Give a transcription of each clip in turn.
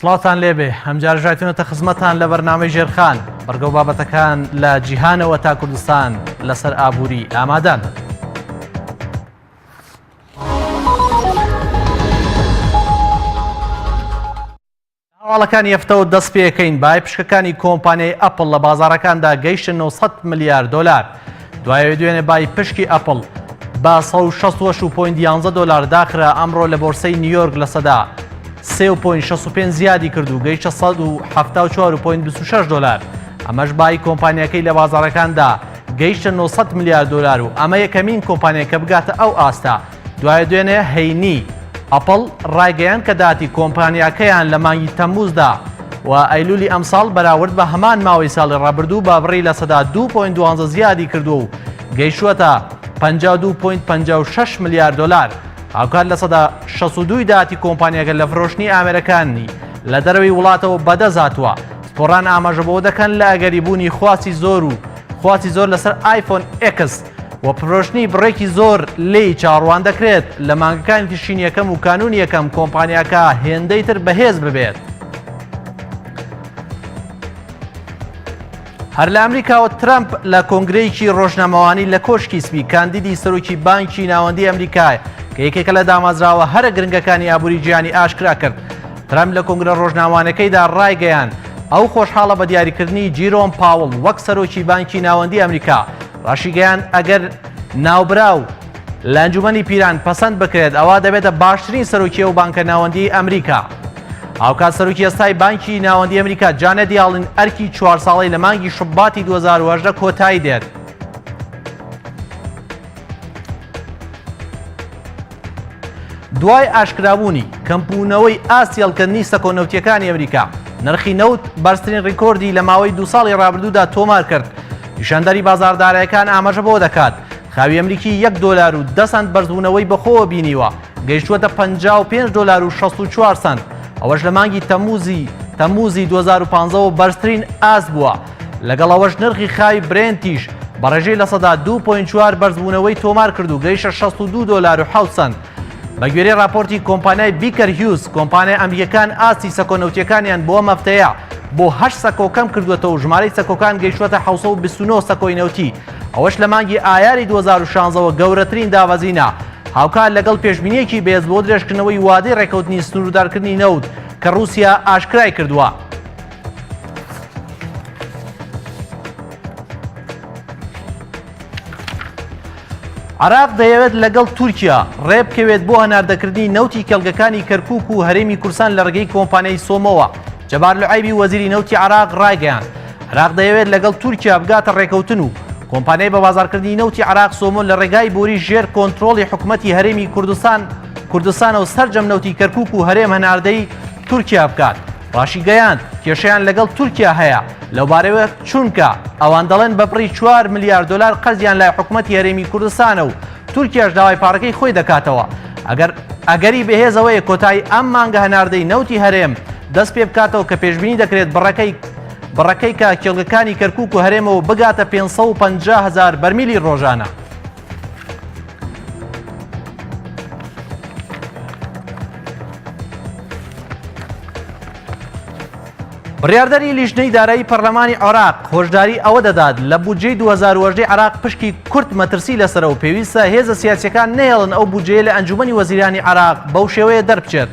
سڵاوتان لێبێ ئەمجارەش هاتوونەتە خزمەتان لە بەرنامەی ژێرخان بەرگە و بابەتەکان لە جیهانەوە تا کوردستان لەسەر ئابووری ئامادەن. هەواڵەکانی هەفتەوە دەست پێەکەین بای پشکەکانی کۆمپانیای ئەپڵ لە بازارەکاندا گەیشتە 900 ملیار دۆلار دوایەوەی دوێنێ بای پشکی ئەپڵ بە 168.11 دۆلار داخرا ئەمڕۆ لە بۆرسەی نیویۆرک لە سەدا 3.65 زیادی کرد و گەیشتە 174.26 دۆلار ئەمەش بای کۆمپانیاکەی لە بازارەکاندا گەیشتە 900 ملیار دۆلار و ئەمە یەکەمین کۆمپانیا کە بگاتە ئەو ئاستە دوای دوێنێ هەینی، ئەپڵ ڕایگەیاند کە داهاتی کۆمپانیاکەیان لە مانگی تەمموزدا و ئەیلولی ئەمساڵ بەراورد بە هەمان ماوەی ساڵی ڕابردوو بە بڕی 2.12% زیادی کردووە و گەیشتووەتە 52.56 ملیار دۆلار. هاوکات 62% داهاتی کۆمپانیاکە لە فرۆشتنی ئامێرەکانی لە دەرەوەی وڵاتەوە بەدەست هاتووە. پسپۆڕان ئاماژە بەوە دەکەن لە ئەگەری بوونی خواستی زۆر و خواستی زۆر لەسەر ئایفۆن ئێکس و فرۆشتنی بڕێکی زۆر لێی چاوەڕوان دەکرێت لە مانگەکانی تشرینی یەکەم و کانوونی یەکەم کۆمپانیاکە هێندەی تر بەهێز ببێت. هەر لە ئەمریکاوە ترەمپ لە کۆنگرەیەکی ڕۆژنامەوانی لە کۆشکی سپی کاندیدی سەرۆکی بانکی ناوەندی ئەمریکا کە یەکێکە لە دامەزراوە هەرە گرنگەکانی ئابووری جیهانی ئاشکرا کرد. ترەمپ لە کۆنگرە ڕۆژنامەوانەکەیدا ڕایگەیاند ئەو خۆشحاڵە بە دیاریکردنی جیرۆم پاوڵ وەک سەرۆکی بانکی ناوەندی ئەمریکا ڕاشیگەیاند، ئەگەر ناوبراو لە ئەنجومەنی پیران پەسەند بکرێت، ئەوا دەبێتە باشترین سەرۆکی ئەو بانکە ناوەندییەی ئەمریکا. هاوکات سەرۆکی ئێستای بانکی ناوەندی ئەمریکا جانێت یاڵین ئەرکی چوار ساڵەی لە مانگی شوباتی 2018 کۆتایی دێت. دوای ئاشکرابوونی کەمبوونەوەی ئاستی هەڵکەندنی سەکۆ نەوتییەکانی ئەمریکا، نرخی نەوت بەرزترین ڕیکۆردی لە ماوەی دوو ساڵی ڕابردوودا تۆمار کرد. نیشاندەری بازاڕدارایەکان ئاماژە بەوە دەکات، خاوی ئەمریکی یەک دۆلار و دە سەنت بەرزبوونەوەی بەخۆوە بینیوە، گەیشتووەتە 55 دۆلار و 64 سەنت، ئەوەش لە مانگی تەمموزی تەمموزی 2015 وە بەرزترین ئاست بووە. لەگەڵ ئەوەش نرخی خاوی برێنتیش بە ڕێژەی 2.4% بەرزبوونەوەی تۆمار کرد و گەیشتە 62 دۆلار و 7 سەنت. بە گوێرەی ڕاپۆرتی کۆمپانیای بیکەر هیوز، کۆمپانیا ئەمریکیەکان ئاستی سەکۆ نەوتیەکانیان بۆ ئەم هەفتەیە بۆ هەشت سەکۆ کەم کردووەتەوە و ژمارەی سەکۆکان گەیشتووەتە 729 سەکۆی نەوتی، ئەوەش لە مانگی ئایاری 2016 وە گەورەترین دابەزینە، هاوکات لەگەڵ پێشبینییەکی بەهێز بۆ درێژکردنەوەی وادەی ڕێککەوتنی سنووردارکردنی نەوت کە ڕووسیا ئاشکرای کردووە. عێراق دەیەوێت لەگەڵ تورکیا ڕێبکەوێت بۆ هەناردەکردنی نەوتی کێڵگەکانی کەرکوک و هەرێمی کوردستان لە ڕێگەی کۆمپانیای سۆمۆوە. جەبار لعێبی وەزیری نەوتی عێراق ڕایگەیاند، عێراق دەیەوێت لەگەڵ تورکیا بگاتە ڕێکەوتن و کۆمپانیای بە بازاڕکردنی نەوتی عێراق سۆمۆ لە ڕێگای بۆری ژێر کۆنترۆڵی حکومەتی هەرێمی کوردستان کوردستانەوە سەرجەم نەوتی کەرکوک و هەرێم هەناردەی تورکیا بکات. ڕاشیگەیاند، کێشەیان لەگەڵ تورکیا هەیە لەوبارەیەوە چونکە ئەوان دەڵێن بە بڕی چوار ملیار دۆلار قەرزیان لای حکومەتی هەرێمی کوردستانە و تورکیاش داوای پارەکەی خۆی دەکاتەوە ئەگەر ئەگەری بەهێز ئەوەیە کۆتایی ئەم مانگە هەناردەی نەوتی هەرێم دەست پێ بکاتەوە کە پێشبینی دەکرێت بڕەکەی بڕەکەی کە کێڵگەکانی کەرکوک و هەرێمەوە بگاتە 550 هەزار بەرمیلی ڕۆژانە. بڕیاردەری لیژنەی دارایی پەرلەمانی عێراق هۆشداری ئەوە دەدات لە بودجەی 2018 عێراق پشکی کورد مەترسی لەسەرە و پێویستە هێزە سیاسیەکان نەهێڵن ئەو بودجەیە لە ئەنجومەنی وەزیرانی عێراق بەو شێوەیە دەربچێت.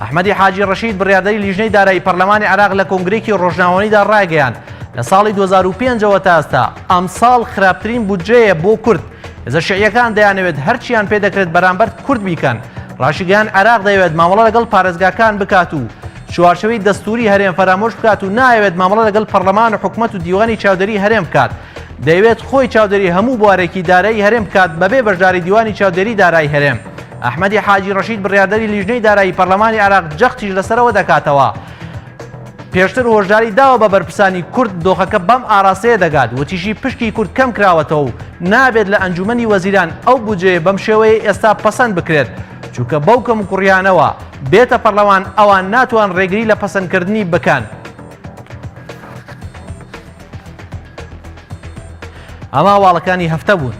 ئەحمەدی حاجی ڕەشید بڕیاردەری لیژنەی دارایی پەرلەمانی عێراق لە کۆنگرەیەکی ڕۆژنامەوانیدا ڕایگەیاند لە ساڵی 2005 ەوە تا ئێستا ئەمساڵ خراپترین بودجەیە بۆ کورد هێزە شیعیەکان دەیانەوێت هەرچیان پێ دەکرێت بەرامبەر کورد بیکەن. ڕاشیگەیاند عێراق دەیەوێت مامەڵە لەگەڵ پارێزگاکان بکات و چوارچێوەی دەستووری هەرێم فەرامۆش بکات و نایەوێت مامەڵە لەگەڵ پەرلەمان و حکومەت و دیوانی چاودێری هەرێم بکات. دەیەوێت خۆی چاودێری هەموو بوارێکی دارایی هەرێم بکات بەبێ بەشداری دیوانی چاودێری دارایی هەرێم. ئەحمەدی حاجی ڕەشید بڕیاردەری لیژنەی دارایی پەرلەمانی عێراق جەختیش لەسەرەوە دەکاتەوە پێشتر هۆشداری داوە بە بەرپرسانی کورد دۆخەکە بەم ئاراستەیە دەگات، وتیشی پشکی کورد کەم کراوەتەوە و نابێت لە ئەنجومەنی وەزیران ئەو بودجەیە بەم شێوەیەی ئێستا پەسەند بکرێت، چونکە بەو کەموکوڕیانەوە بێتە پەرلەمان ئەوان ناتوان ڕێگری لە پەسەندکردنی بکەن. ئەمە هەواڵەکانی هەفتە بوون.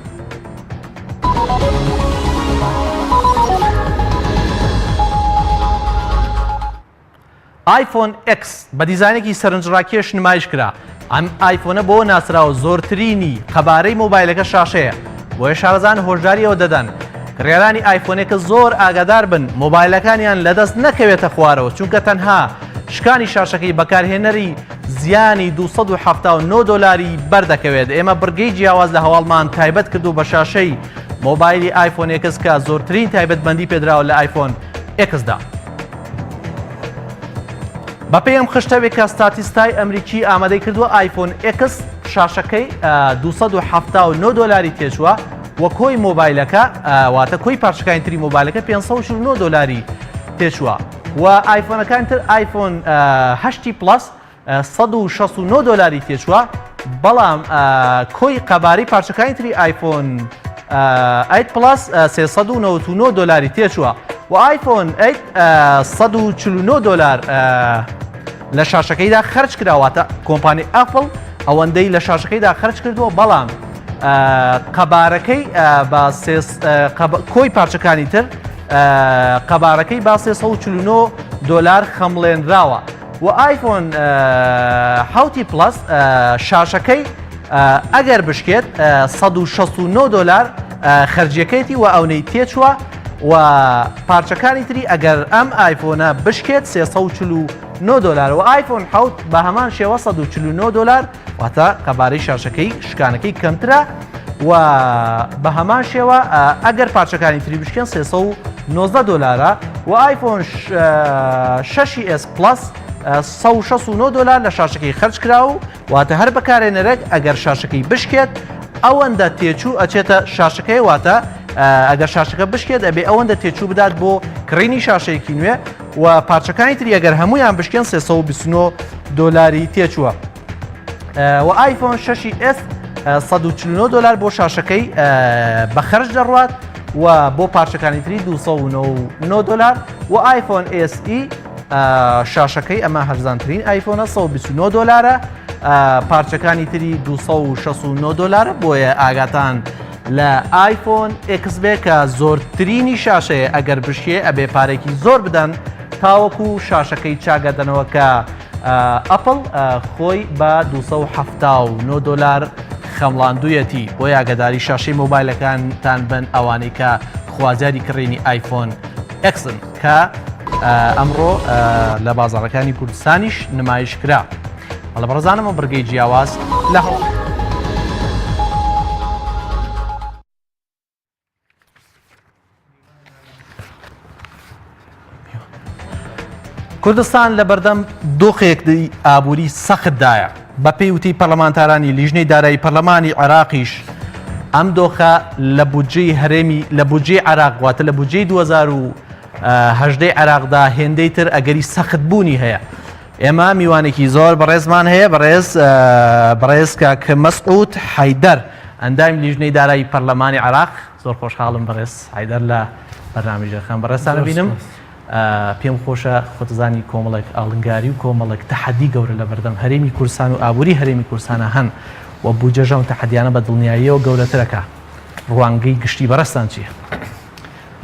ئایفۆن ئێکس بە دیزاینێکی سەرنجڕاکێش نمایش کرا، ئەم ئایفۆنە بەوە ناسراوە زۆرترینی قەبارەی مۆبایلەکە شاشەیە، بۆیە شارەزان هۆشداری ئەوە دەدەن کڕیارانی ئایفۆن ئێکس زۆر ئاگادار بن مۆبایلەکانیان لەدەست نەکەوێتە خوارەوە، چونکە تەنها شکانی شاشەکەی بەکارهێنەری زیانی 279 دۆلاری بەردەکەوێت. ئێمە بڕگەی جیاواز لە هەواڵمان تایبەت کردو بە شاشەی مۆبایلی ئایفۆن ئێکس کە زۆرترین تایبەتمەندی پێدراوە لە ئایفۆن ئێکسدا. بەپێی ئەم خشتەوێک کە ستاتیستای ئەمریکی ئامادەی کردووە ئایفۆن ئێکس شاشەکەی 279 دۆلاری تێچووە و کۆی مۆبایلەکە واتە کۆی پارچەکانی تری مۆبایلەکە 549 دۆلاری تێچووە و ئایفۆنەکان تر ئایفۆن هەشتی پڵەس 169 دۆلاری تێچووە بەڵام کۆی قەبارەی پارچەکانی تری ئایفۆن eight Plus 399 دۆلاری تێچووە و ئایفۆن eight 149 دۆلار لە شاشەکەیدا خەرج کراواتە کۆمپانی ئەپڵ ئەوەندەی لە شاشەکەیدا خەرج کردووە بەڵام قەبارەکەی بە کۆی پارچەکانی تر قەبارەکەی با 349 دۆلار خەمڵێنراوە و ئایفۆن حوتی پڵەس شاشەکەی ئەگەر بشکێت 169 دۆلار خەرجیەکەیتی و ئەونەی تێچووە و پارچەکانی تری ئەگەر ئەم ئایفۆنە بشکێت 349 دۆلار و ئایفۆن حوت بە هەمان شێوە 149 دۆلار واتە قەبارەی شاشەکەی شکانەکەی کەمترە و بە هەمان شێوە ئەگەر پارچەکانی تری بشکێن 319 دۆلارە و ئایفۆن 6 ئێس پڵەس 169 دۆلار لە شاشەکەی خەرج کرا و واتە هەر بەکارێنەرێک ئەگەر شاشەکەی بشکێت ئەوەندە تێچوو ئەچێتە شاشەکەی واتە ئەگەر شاشەکە بشکێت ئەبێ ئەوەندە تێچوو بدات بۆ کڕینی شاشەیەکی نوێ و پارچەکانی تری ئەگەر هەمویان بشکێن 329 دۆلاری تێچووە. و ئایفۆن 6 ئێس 149 دلار بۆ شاشەکەی بە خەرج دەڕوات و بۆ پارچەکانی تری 299 دلار و ئایفۆن SE شاشەکەی ئەمە هەرزانترین ئایفۆنە 129 دلارە پارچەکانی تری 269 دلارە بۆیە ئاگاتان لە ئایفۆن ئێکس بێ کە زۆرترینی شاشەیە ئەگەر بشێ ئەبێ پارێکی زۆر بدەن تاوەکو شاشەکەی چاگەدەنەوە کە ئەپڵ خۆی بە 279 دۆلار خەمڵاندوویەتی بۆ ئاگاداری شاشەی مۆبایلەکانتان بن ئەوانەی کە خوازیاری کڕینی ئایفۆن ئێکسن کە ئەمڕۆ لە بازاڕەکانی کوردستانیش نمایش کرا. بەڵێ بەڕێزانم بڕگەی جیاواز لە هەواڵ. کوردستان لە بەردەم دۆخێک ئابووری سەختدایە بەپێی وتی پەرلەمانتارانی لیژنەی دارایی پەرلەمانی عێراقیش ئەم دۆخە لە بودجەی هەرێمی لە بودجەی عێراق واتە لە بودجەی 2018 عێراقدا هێندەی تر ئەگەری سەخت بوونی هەیە. ئێمە میوانێکی زۆر بەڕێزمان هەیە بەڕێز بەڕێز کاک مەسعود حەیدەر ئەندامی لیژنەی دارایی پەرلەمانی عێراق زۆر خۆشحاڵم بەڕێز حەیدەر لە بەرنامەی ژێرخان بەڕێزتانە بینم پێم خۆشە خۆتزانی کۆمەڵێک ئاڵنگاری و کۆمەڵێک تەحەدی گەورە لە بەردەم هەرێمی کوردستان و ئابووری هەرێمی کوردستانە هەن و بودجەژە و تەحەدیانە بە دڵنیاییەوە گەورەترەکە ڕوانگەی گشتی بەڕێزتان چییە؟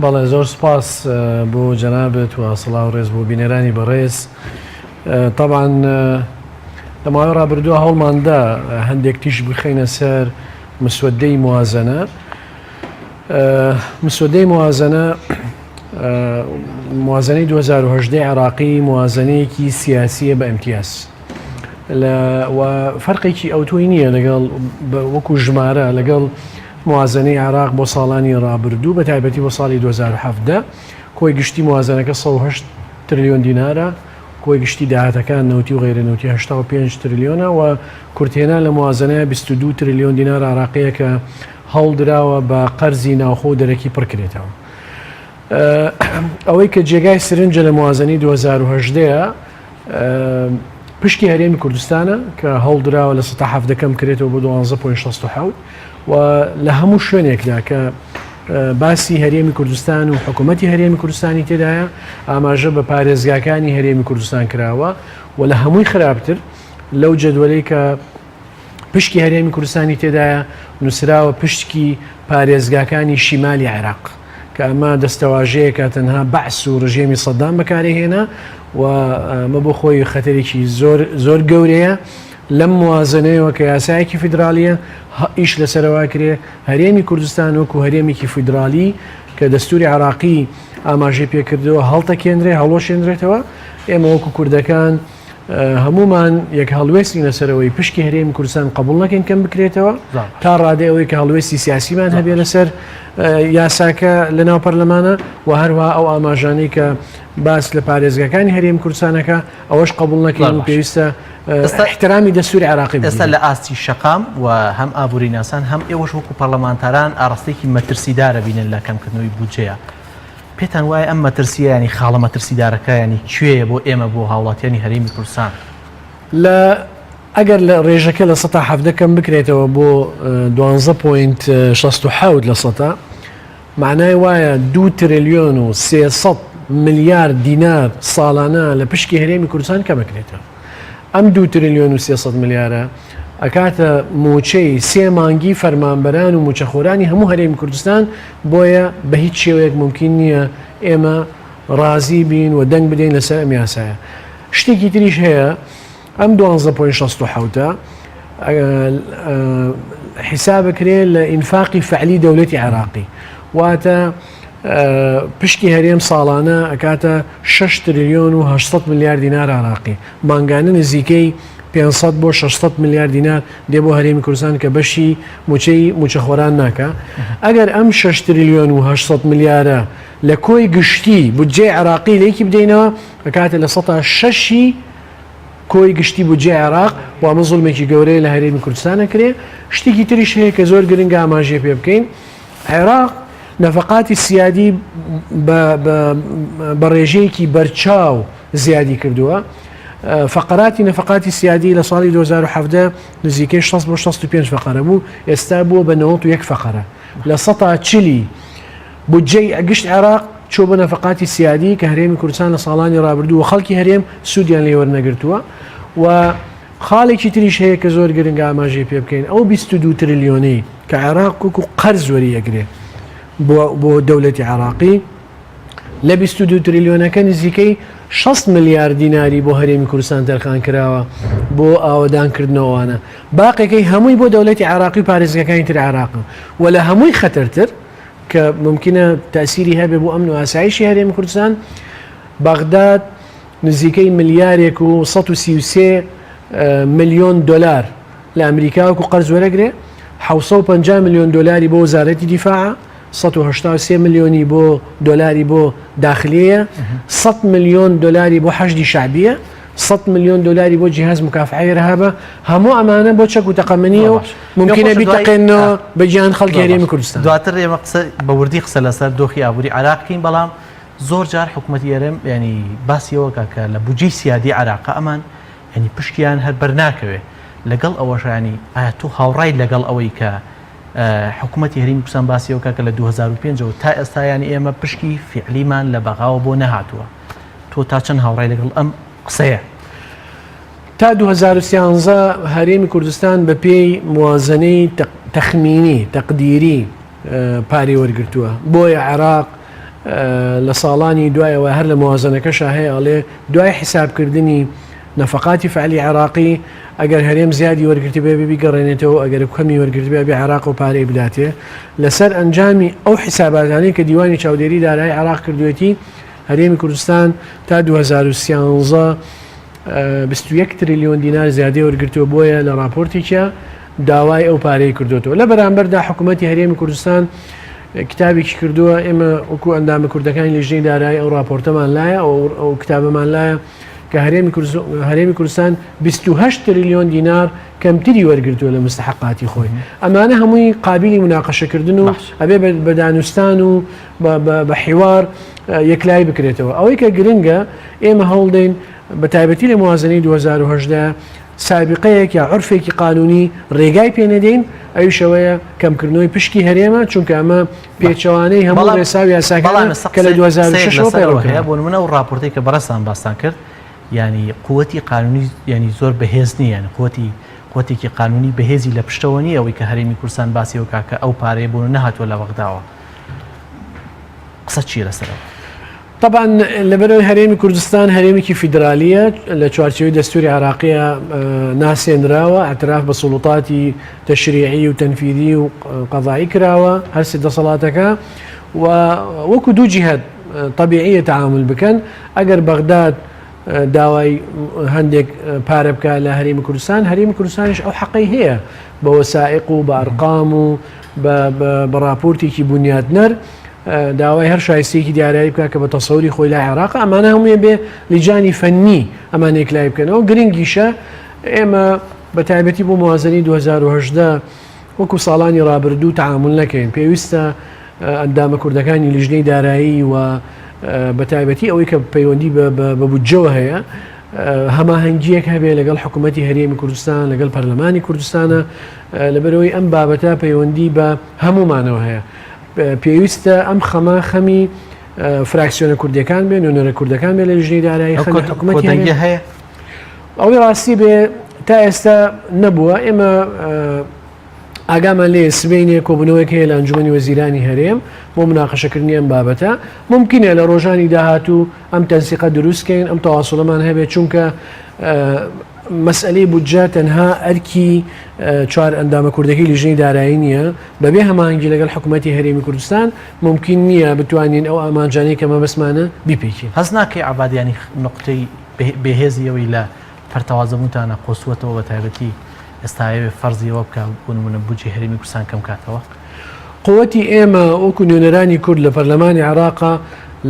بەڵێ زۆر سوپاس بۆ جەنابت و سڵاو ڕێز بۆ بینەرانی بەڕێز. تەبعەن لە ماوەی ڕابردووە هەوڵماندا هەندێک تیش بخەینە سەر مسودەی موازنە. مسودەی موازنە موازنەی 2018 عێراقی موازنەیەکی سیاسیە بە ئیمتیاز. لە و فەرقێکی ئەوتۆی نییە لەگەڵ وەکو ژمارە لەگەڵ موازنەی عێراق بۆ ساڵانی ڕابردوو بە تایبەتی بۆ ساڵی 2017 کۆی گشتی موازنەکە 108 ترلیۆن دینارە کۆی گشتی داهاتەکان نەوتی و غەیرە نەوتی 85 ترلیۆنە و کورتهێنان لە موازنەیە 22 ترلیۆن دینار عێراقیە کە هەوڵدراوە بە قەرزی ناوخۆ و دەرەکی پڕکرێتەوە. ئەوەی کە جێگای سرنجە لە موازنەی 2018 پشکی هەرێمی کوردستانە کە هەوڵدراوە لە 17 کەم کرێتەوە بۆ 12.67 و لە هەموو شوێنێکدا کە باسی هەرێمی کوردستان و حکوومەتی هەرێمی کوردستانی تێدایە ئاماژە بە پارێزگاکانی هەرێمی کوردستان کراوە و لە هەمووی خراپتر لەو جەدوەلەی کە پشکی هەرێمی کوردستانی تێدایە نووسراوە پشکی پارێزگاکانی شیمالی عێراق کە ئەمە دەستەواژەیەکە تەنها بەعس و ڕژێمی سەدام بەکارێهێنا و و ئەمە بۆ خۆی خەتەرێکی زۆر زۆر گەورەیە لەم موازنەیەوە کە یاسایەکی فیدراالیە ئیش لەسەرەوە کرێ هەرێمی کوردستان وەکو هەرێمێکی فیدرالی کە دەستوری عراقی ئاماژەی پێکردەوە هەڵتەکێنرێ هەڵۆشێنرێتەوە ئێمە وەکو کوردەکان هەموومان یەک هەڵوێستین لەسەرەوەی پشکی هەرێمی کوردستان قبول نەکەین کەم بکرێتەوە تا ڕادەی ئەوەی کە هەڵوێستی سیاسیمان هەبێ لەسەر یاساکە لە ناو پەرلەمانە و هەروە ئەو ئاماژانەی کە باس لە پارێزگاکانی هەرێم کوردستانەکە ئەوەش قبول نەکەین و پێویستە احترامی دەستوری عراقی ئێستا لە ئاستی شەقام و هەم ئابووری ناسان هەم ئێوەش وەکو پەرلەمانتاران ئاراستێکی مەترسیدارە بینن لە کەمکردنەوەی بودجەیە پێتان وایە ئەم مەترسییە یانی خاڵە مەترسیدارەکە یانی کوێیە بۆ ئێمە بۆ هاوڵاتیانی هەرێمی کوردستان؟ لە ئەگەر لە ڕێژەکە 17% کەم بکرێتەوە بۆ 12 point 67 لە سەتا معنای وایە 2 ترلیۆن و 300 ملیار دینار ساڵانە لە پشکی هەرێمی کوردستان کەمەکرێتەوە. ئەم دوو ترلیۆن و 300 ملیارە ئەکاتە مووچەی سێ مانگی فەرمانبەران و مووچەخۆرانی هەموو هەرێمی کوردستان، بۆیە بە هیچ شێوەیەک مومکین نییە ئێمە ڕازی بین و دەنگ بدەین لەسەر ئەم یاسایە. شتێکی تریش هەیە ئەم دوانزە point 67 حیسابکرێ لە ئینفاقی فعلی دەولەتی عێراقی واتە پشکی هەرێم ساڵانە ئەکاتە 6 تریلیۆن و 800 ملیار دینار عراقی مانگانە نزیکەی 500 بۆ 600 ملیار دینار دێ بۆ هەرێمی کوردستان کە بەشی موچەی موچەخۆران ناکا ئەگەر ئەم 6 تریلیۆن و 800 ملیارە لە کۆی گشتی بودجەی عراقی لێکی بدەینەوە ئەکاتە لە سەتا شەشی کۆی گشتی بودجەی عێراق و ئەمە زوڵمێکی گەورەیە لە هەرێمی کوردستان ئەکرێ شتێکی تریش هەیە کە زۆر گرنگە ئاماژەی پێ بکەین عێراق نەفەقاتی سیادی بە ڕێژەیەکی بەرچاو زیادی کردووە. فقراتی نەفقاتی سیادی لە ساڵی 2017 نزیکەی 60 بۆ 65 فقرە بوو ئێستا بووە بە 91 فقرە لە سەتا چلی بودجەی گشت عێراق چووە بۆ نەفقاتی سیادی کە هەرێمی کوردستان لە ساڵانی ڕابردوو و خەڵکی هەرێم سوودیان لێ وەرنەگرتووە و خاڵێکی تریش هەیە کە زۆر گرنگە ئاماژەی پێ بکەین ئەو 22 ترلیۆنەی کە عێراق وەکو قەرز وەری ئەگرێ بۆ بۆ دەولەتی عێراقی لە 22 تریلیۆنەکە نزیکەی 60 ملیار دیناری بۆ هەرێمی کوردستان تەرخان کراوە بۆ ئاوەدانکردنەوەوانە باقێکەی هەمووی بۆ دەولەتی عێراقی و پارێزگەکانی تر عێراقە و لە هەمووی خەتەرتر کە ممکنە تەسیری هەبێ بۆ ئەمن و ئاسایشی هەرێمی کوردستان بەغداد نزیکەی ملیارێک و 133 ملیۆن دۆلار لە ئەمریکا وەکو قەرز وەرەگرێ، 750 ملیۆن دۆلاری بۆ وەزارەتی دیفاعە، 183 ملیۆنی بۆ دۆلاری بۆ داخلیەیە، 100 ملیۆن دۆلاری بۆ حەشدی شەعبیە، 100 ملیۆن دۆلاری بۆ جیهاز مکافحەی ئیرهابە، هەموو ئەمانە بۆ چەک و تەقەمەنیە و مومکینە بیتەقێننەوە بە گیان خەڵکی هەرێمی کوردستان. دواتر ئێمە قسە بە وردی قسە لەسەر دۆخی ئابووری عێراق بکەین، بەڵام زۆر جار حکوومەتی هەرێم یانی باسی ئەوە کە لە بودجەی سیادی عێراقە ئەمان یانی پشکیان هەر بەرناکەوێ لەگەڵ ئەوەش ینی ئایا تۆ هاوڕای لەگەڵ ئەوەی کە حکوومەتی هەرێمی کوردستان باسی ئەو کە لە 2005ەوە تا ئێستا ینی ئێمە پشکی فعلیمان لە بەغاوە بۆ نەهاتووە تۆ تا چەند هاوڕای لەگەڵ ئەم قسەیە؟ تا 2013 هەرێمی کوردستان بە پێی موازنەی تەخمینی تەقدیری پارەی وەرگرتووە بۆیە عێراق لە ساڵانی دوایەوە هەر لە موازنەکەشا هەیە ئەڵێ دوای حیسابکردنی نەفەقاتی فعلی عێراقی ئەگەر هەرێم زیادی وەرگرتی بێ بیگەڕێنێتەوە ئەگەر کەمی وەرگرت بێ عێراق و پارەی بداتێ لەسەر ئەنجامی ئەو حیساباتانەی کە دیوانی چاودێری دارایی عێراق کردوێتی هەرێمی کوردستان تا 2013 21 تریلیۆن دینار زیادەی وەرگرتووە، بۆیە لە ڕاپۆرتێکیا داوای ئەو پارەی کردوێتەوە. لە بەرامبەردا حکوومەتی هەرێمی کوردستان کتابێکی کردووە، ئێمە وەکو ئەندامە کوردەکانی لیژنەی دارایی ئەو ڕاپۆرتەمان لایە، ئەو کتابەمان لایە کە هەرێمی کوردستان 28 تریلیۆن دینار کەمتری وەرگرتووە لە مستحقاتی خۆی. ئەمانە هەمووی قابلی مناقەشەکردن و ئەبێ بە دانوستان و بە حیوار یەکلایی بکرێتەوە. ئەوەی کە گرنگە ئێمە هەوڵدەین بە تایبەتی لە موازنەی 2018 سابقەیەک یا عورفێکی قانونی ڕێگای پێ نەدەین ئەویش ئەوەیە کەمکردنەوەی پشکی هەرێمە چونکە ئەمە پێچەوانەی هەموو ڕێسا و یاساکانە کە لە 2006 ەوە پەیڕەو کراوە. بۆ نمونە ئەو ڕاپۆرتەی کە بەڕێزتان باستان کرد یانی قوتی قانونی یانی زۆر بەهێز نییە یانی قوتی قوتێکی قانونی بەهێزی لە پشتەوە نییە ئەوەی کە هەرێمی کوردستان باسی ئەو کاکە ئەو پارەیە بۆ نەهاتووە لە بەغداوە قسە چییە لەسەرەوە؟ تەبعەن لەبەرئەوەی هەرێمی کوردستان هەرێمێکی فیدرالیە لە چوارچێوەی دەستوری عێراقیە ناسێنراوە، ئیعتراف بە سوڵوتاتی تەشریعی و تەنفیدی و قەزایی کراوە هەرسێ دەسەڵاتەکە و وەکو دوو جیهەت تەبیعیە تەعامول بکەن ئەگەر بەغداد داوای هەندێک پارە بکە لە هەرێمی کوردستان هەرێمی کوردستانیش ئەو حەقەی هەیە بە وەسائق و بە ئەرقام و بە ڕاپۆرتێکی بنیاتنەر داوای هەر شایستەیەکی دارایی بکات کە بە تەسەوری خۆی لای عێراق ئەمانە هەموویان بێ لیجانی فەنی ئەمان یەکلایی بکەنەوە گرنگیشە ئێمە بە تایبەتی بۆ موازنەی 2018 وەکو ساڵانی ڕابردوو تەعامول نەکەین پێویستە ئەندامە کوردەکانی لیژنەی دارایی و بە تایبەتی ئەوەی کە پەیوەندی بە بودجەوە هەیە هەماهەنگیەک هەبێ لەگەڵ حکوومەتی هەرێمی کوردستان لەگەڵ پەرلەمانی کوردستانە لەبەرەوەی ئەم بابەتە پەیوەندی بە هەمومانەوە هەیە پێویستە ئەم خەمە خەمی فراکسیۆنە کوردیەکان بێ نوێنەرە کوردەکان بێ لە لیژنەی دارایی خەمی حکوومەتی هەیە ئەوەی ڕاستی بێ تا ئێستا نەبووە ئێمە ئاگامان لێ سبینێ کۆبوونەوەیەک هەیە لە ئەنجومەنی وەزیرانی هەرێم بۆ مناقەشەکردنی ئەم بابەتە ممکنە لە ڕۆژانی داهاتوو ئەم تەنسیقە دروستکەین ئەم تەواصلەمان هەبێت چونکە مەسئەلەی بودجە تەنها ئەرکی چوار ئەندامە کوردەکەی لیژنەی دارایی نییە، بەبێ هەماهەنگی لەگەڵ حکومەتی هەرێمی کوردستان مومکین نییە بتوانین ئەو ئامانجانەی کە مەبەستمانە بیپێکین. هەست ناکەی عەبادیانی نوقتەی بێهێزی ئەوەی لە پەرتەوازەبوونتانە قۆستووەتەوە بەتایبەتی ئێستا ئەیەوێ فەرزی ئەوە بکا بۆ نموونە بودجەی هەرێمی کوردستان کەم کاتەوە؟ قوتی ئێمە وەکو نوێنەرانی کورد لە پەرلەمانی عێراقا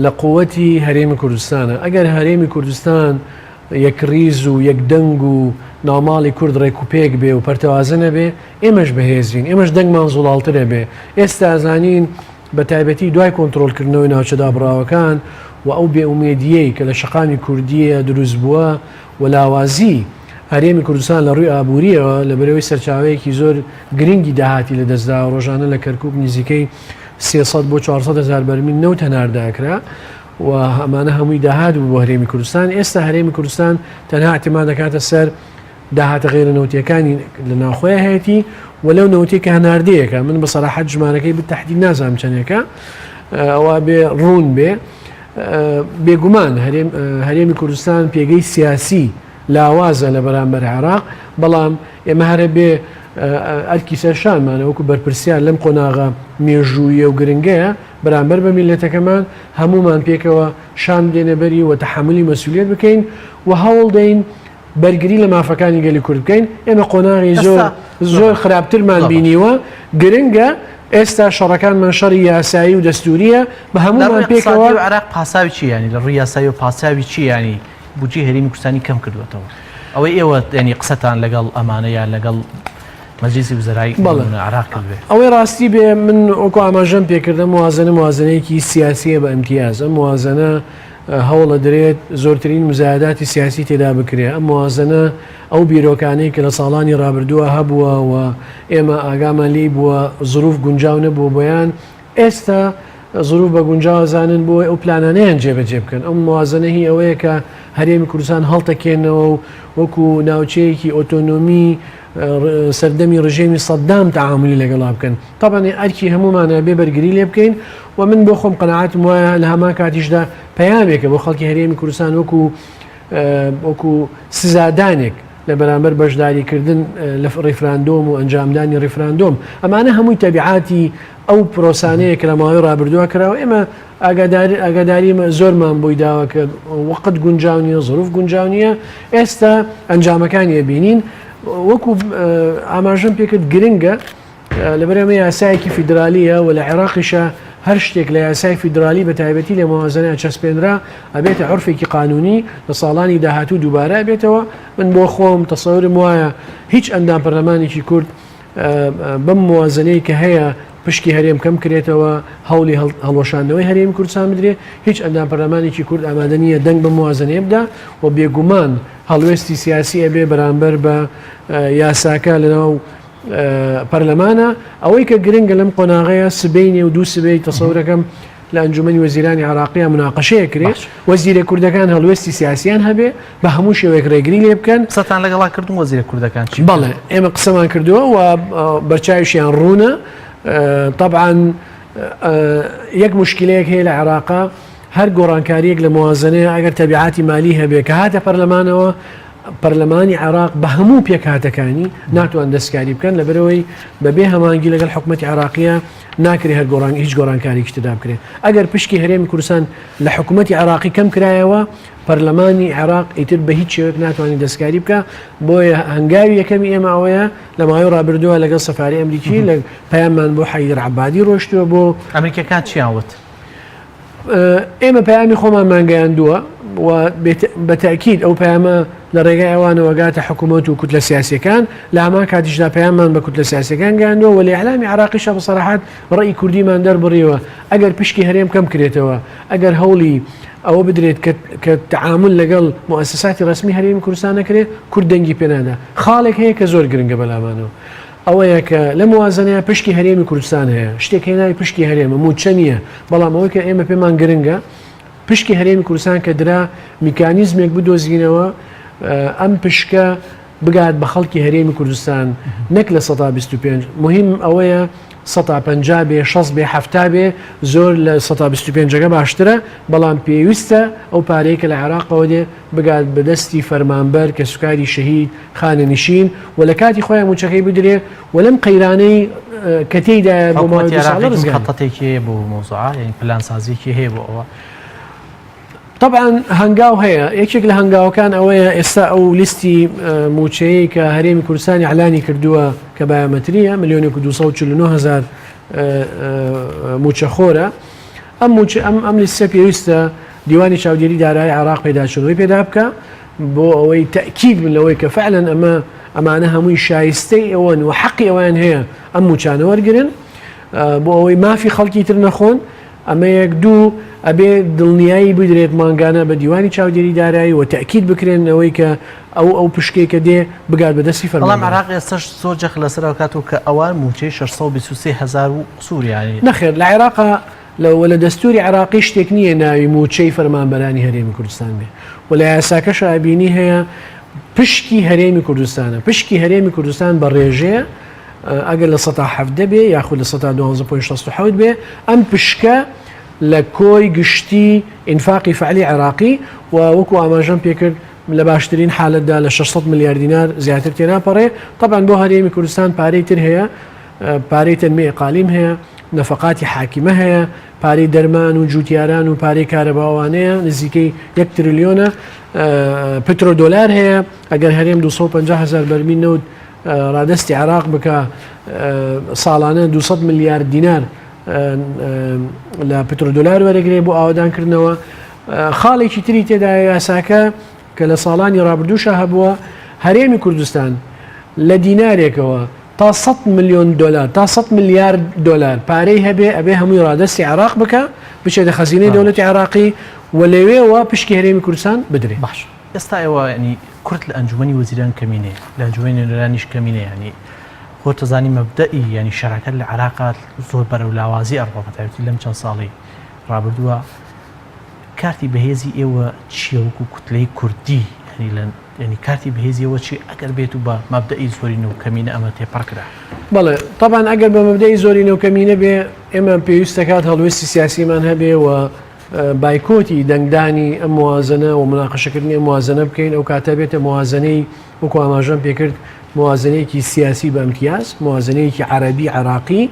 لە قوتی هەرێمی کوردستانە، ئەگەر هەرێمی کوردستان یەکڕیز و یەکدەنگ و ناوماڵی کورد ڕێکوپێک بێ و پەرتەوازە نەبێ، ئێمەش بەهێزین، ئێمەش دەنگمان زوڵاڵتر ئەبێ. ئێستا ئەزانین بە تایبەتی دوای کۆنتڕۆڵکردنەوەی ناوچە دابڕاوەکان و ئەو بێئومێدییەی کە لە شەقامی کوردییە دروست بووە و لاوازی هەرێمی کوردستان لە ڕووی ئابوورییەوە لەبەرئەوەی سەرچاوەیەکی زۆر گرنگی داهاتی لەدەستداوە، ڕۆژانە لە کەرکووک نزیکەی 300 بۆ 400 هەزار بەرمیل نەوت هەناردە ئەکرا. و ئەمانە هەمووی داهات بوو بۆ هەرێمی کوردستان، ئێستا هەرێمی کوردستان تەنها اعتماد دەکاتە سەر داهاتە غەیرە نەوتیەکانی لە ناوخۆیان هەیەتی و لەو نەوتێک کە هەناردەیەکە من بە سەراحەت ژمارەکەی بتەحدید نازانم چەندێکە ئەوە بێ ڕوون بێ بێگومان هەرێمی کوردستان پێگەی سیاسی لاوازە لە بەرامبەر عێراق بەڵام ئێمە هەرە بێ ئەرکی سەر شانمانە وەکو بەرپرسیار لەم قۆناغە مێژوویە و گرنگەیە بەرامبەر بە میللەتەکەمان هەموومان پێکەوە شان بدەینە بەری و تەحەمولی مەسولیەت بکەین و هەوڵ دەین بەرگری لە مافەکانی گەلی کورد بکەین ئێمە قۆناغی زۆر زۆر خراپترمان بینیوە گرنگە ئێستا شەڕەکانمان شەڕی یاسایی و دەستوریە بە هەموومان پێکەوە عراق پاساوی چی ینی لە ڕووی یاسایی و پاساوی چی ینی بودجەی هەرێمی کوردستانی کەم کردووەتەوە ئەوەی ئێوە ینی قسەتان لەگەڵ ئەمانە یا لەگەڵ مەجلیسی وزەرای بەڵێ عێراق کردبێ. ئەوەی ڕاستی بێ من وەکو ئاماژەم پێکردە موازنە موازنەیەکی سیاسیە بە ئیمتیاز ئەم موازنە هەوڵە درێت زۆرترین مزایداتی سیاسی تێدا بکرێ ئەم موازنە ئەو بیرۆکانەی کە لە ساڵانی ڕابردووە هەبووە و ئێمە ئاگامان لێی بووە زروف گونجاو نەبووە بۆیان ئێستا زروف بە گونجاو ئەزانن بۆ ئەوەی ئەو پلانانەیان جێبەجێ بکەن. ئەو موازنە هی ئەوەیە کە هەرێمی کوردستان هەڵتەکێنەوە و وەکو ناوچەیەکی ئۆتۆنۆمی سەردەمی ڕژێمی سەدام تەعامولی لەگەڵا بکەن. تەبعەن ئەرکی هەموومانە بێ بەرگری لێ بکەین و من بۆ خۆم قەناعەتم وایە لە هەمان کاتیشدا پەیامێکە بۆ خەڵکی هەرێمی کوردستان وەکو وەکو سزادانێک لە بەرامبەر بەشداریکردن لە ڕیفراندۆم و ئەنجامدانی ڕیفراندۆم ئەمانە هەمووی تەبیعاتی ئەو پرۆسانەیە کە لە ماوەی ڕابردووە کراوە ئێمە ئاگاداری ئاگاداری زۆرمان بۆی داوە کە وەقت گونجاو نییە زروف گونجاو نییە ئێستا ئەنجامەکانی ئەبینین وەکو ئاماژەم پێکرد گرنگە لەبەر ئەمە یاسایەکی فیدرالیە و لە عێراقیشە هەر شتێک لە یاسای فیدرالی بە تایبەتی لە موازنە چەسپێنرا ئەبێتە عرفێکی قانونی لە ساڵانی داهاتوو دووبارە ئەبێتەوە من بۆ خۆم تەسەورم وایە هیچ ئەندام پەرلەمانێکی کورد بەم موازنەی کە هەیە پشکی هەرێم کەم کرێتەوە هەوڵی هەڵوەشاندنەوەی هەرێمی کوردستان بدرێ هیچ ئەندام پەرلەمانێکی کورد ئامادە نییە دەنگ بە موازنەیە بدا و بێگومان هەڵوێستی سیاسی ئەبێ بەرامبەر بە یاساکە لەناو پەرلەمانە ئەوەی کە گرنگە لەم قۆناغەیە سبەینێ و دوو سبەی تەسەورەکەم لە ئەنجومەنی وەزیرانی عێراقیە مناقەشەیە کرێ وەزیرە کوردەکان هەڵوێستی سیاسیان هەبێ بە هەموو شێوەیەک ڕێگری لێ بکەن. قسەتان لەگەڵا کردوون وەزیرە کوردەکان چی بەڵێ ئێمە قسەمان کردووە و بەرچاویشیان ڕوونە تەبعەن یەک مشکلەیەک هەیە لە عێراقا. هەر گۆڕانکارییەک لە موازنەیە ئەگەر تەبیعاتی مالی هەبێ کە هاتە پەرلەمانەوە، پەرلەمانی عێراق بە هەموو پێکهاتەکانی ناتوان دەستکاری بکەن لەبەرئەوەی بەبێ هەماهەنگی لەگەڵ حکومەتی عێراقیە ناکرێ هەر گۆڕان هیچ گۆڕانکاریکی تێدا بکرێت. ئەگەر پشکی هەرێمی کوردستان لە حکومەتی عێراقی کەم کرایەوە پەرلەمانی عێراق ئیتر بە هیچ شێوەیەک ناتوانێت دەستکاری بکا. بۆیە هەنگاوی یەکەمی ئێمە ئەوەیە لە ماوەی ڕابردووە لەگەڵ سەفاری ئەمریکی لە پەیاممان بۆ حەیدەر عەبادی ڕۆشتووە بۆ ئەمریکیەکان چیان وت؟ ئێمە پەیامی خۆمانمان گەیاندووە و بە تەئکید ئەو پەیامە لە ڕێگای ئەوانەوە گاتە حکوومەت و کوتلە سیاسیەکان، لە هەمان کاتیشدا پەیاممان بە کوتلە سیاسیەکان گەیاندووە و لە ئیعلامی عێراقیشا بە سەراحەت ڕەئی کوردیمان دەربڕیوە ئەگەر پشکی هەرێم کەم کرێتەوە، ئەگەر هەوڵی ئەوە بدرێت کە کە تەعامول لەگەڵ موئەسەساتی ڕەسمی هەرێمی کوردستان نەکرێ، کورد دەنگی پێ نادا. خاڵێک هەیە کە زۆر گرنگە بەلامانەوە. ئەوەیە کە لەم موازنەیە پشکی هەرێمی کوردستان هەیە، شتێک هەیە ناوی پشکی هەرێمە، مووچە نییە، بەڵام ئەوەی کە ئێمە پێمان گرنگە پشکی هەرێمی کوردستان کە درا میکانیزمێک بدۆزینەوە ئەم پشکە بگات بە خەڵکی هەرێمی کوردستان نەک 25% مهم ئەوەیە 150 بێ 60 بێ 70 بێ زۆر لە 125ەکە باشترە بەڵام پێویستە ئەو پارەیە کە لە عێراقەوە دێ بگات بە دەستی فەرمانبەر، کەسوکاری شەهید، خانەنشین و لە کاتی خۆیان مووچەکەی بدرێ و لەم قەیرانەی کە تێیدایە بۆ ماوەی حکومەتی دوو ساڵە عێراقی ڕزگاری. مخەتەتێکی هەیە بۆ مەوزوعە یانی پلانسازیەکی هەیە بۆ ئەوە؟ تەبعەن هەنگاو هەیە، یەکێک لە هەنگاوەکان ئەوەیە ئێستا ئەو لیستی مووچەیەی کە هەرێمی کوردستان ئیعلانی کردووە کە بایۆمەترییە، ملیۆنێک و 249 هەزار مووچەخۆرە، ئەم مووچە ئەم ئەم لیستە پێویستە دیوانی چاودێری دارایی عێراق پێداچوونەوەی پێدا بکا بۆ ئەوەی تەئکید بن لەوەی کە فعلا ئەمە ئەمانە هەمووی شایستەی ئەوەن و حەقی ئەویان هەیە ئەم مووچانە وەرگرن بۆ ئەوەی مافی خەڵکی تر نەخۆن ئەمە یەک دوو ئەبێ دڵنیایی بدرێت مانگانە بە دیوانی چاودێری دارایی و تەئکید بکرێن ئەوەی کە ئەو ئەو پشکەی کە دێ بگات بە دەستی بەڵام فەرمانبەران. عێراق ئێستاش زۆر جەخت لەسەر ئەوکات و کە ئەوان مووچەی 623 هەزار و قسوور یانی. نەخێر لە عێراقا لە وە لە دەستوری عێراقی شتێک نییە ناوی مووچەی فەرمانبەرانی هەرێمی کوردستان بێ و لە یاساکەشا ئەبینی هەیە پشکی هەرێمی کوردستانە پشکی هەرێمی کوردستان بە ڕێژەیە ئەگەر 17% بێ یاخود 12.67% بێ ئەم پشکە لە کۆی گشتی ئینفاقی فعلی عێراقی و وەکو ئاماژەم پێکرد لە باشترین حالەتدا لە 600 ملیار دینار زیاتر تێناپەڕێ طبعا بۆ هەرێمی کوردستان پارەی تر هەیە پارەی تەنمیە ئەقالیم هەیە، نەفەقاتی حاکیمە هەیە، پارەی دەرمان و جوتیاران و پارەی کارەبا ئەوانەیە نزیکەی یەک ترلیۆنە، پترۆ دۆلار هەیە، ئەگەر هەرێم 250 هەزار بەرمیل نەوت ڕادەستی عێراق بکا ساڵانە 200 ملیار دینار لە پترۆ دۆلار وەرەگرێ بۆ ئاوەدانکردنەوە. خاڵێکی تری تێدایە یاساکە کە لە ساڵانی ڕابردووشا هەبووە، هەرێمی کوردستان لە دینارێکەوە تا سەت ملیۆن دۆلار تا سەت ملیار دۆلار پارەی هەبێ ئەبێ هەمووی ڕادەستی عێراق بکا بچێتە خەزینەی دەولەتی عێراقی و لەوێوە پشکی هەرێمی کوردستان بدرێ. باش ئێستا ئێوە یانی کورد لە ئەنجومەنی وەزیران کەمینەیە لە ئەنجومەنی نوێنەرانیش کەمینەیە یانی خۆت دەزانی مەبدەئی یانی شەراکەت لە عێراقا زۆر بەرەو لاوازی ئەڕوا بەتایبەتی لەم چەند ساڵەی ڕابردووە کارتی بەهێزی ئێوە چییە وەکو کوتلەی کوردی یانی لە یانی کارتی بەهێزی ئێوە چییە ئەگەر بێت و بە مەبدەئی زۆرینە و کەمینە ئەمە تێپەڕ کرا؟ بەڵێ تەبعەن ئەگەر بە مەبدەئی زۆرینە و کەمینە بێ ئێمە پێویست دەکات هەڵوێستی سیاسیمان هەبێ و بایکۆتی دەنگدانی ئەم موازنە و مناقشەکردنی ئەم موازنە بکەین ئەو کاتە بێتە موازنەی وەکو ئاماژەم پێکرد موازنەیەکی سیاسی بە ئەمتیاز موازنەیەکی عەرەبی عێراقی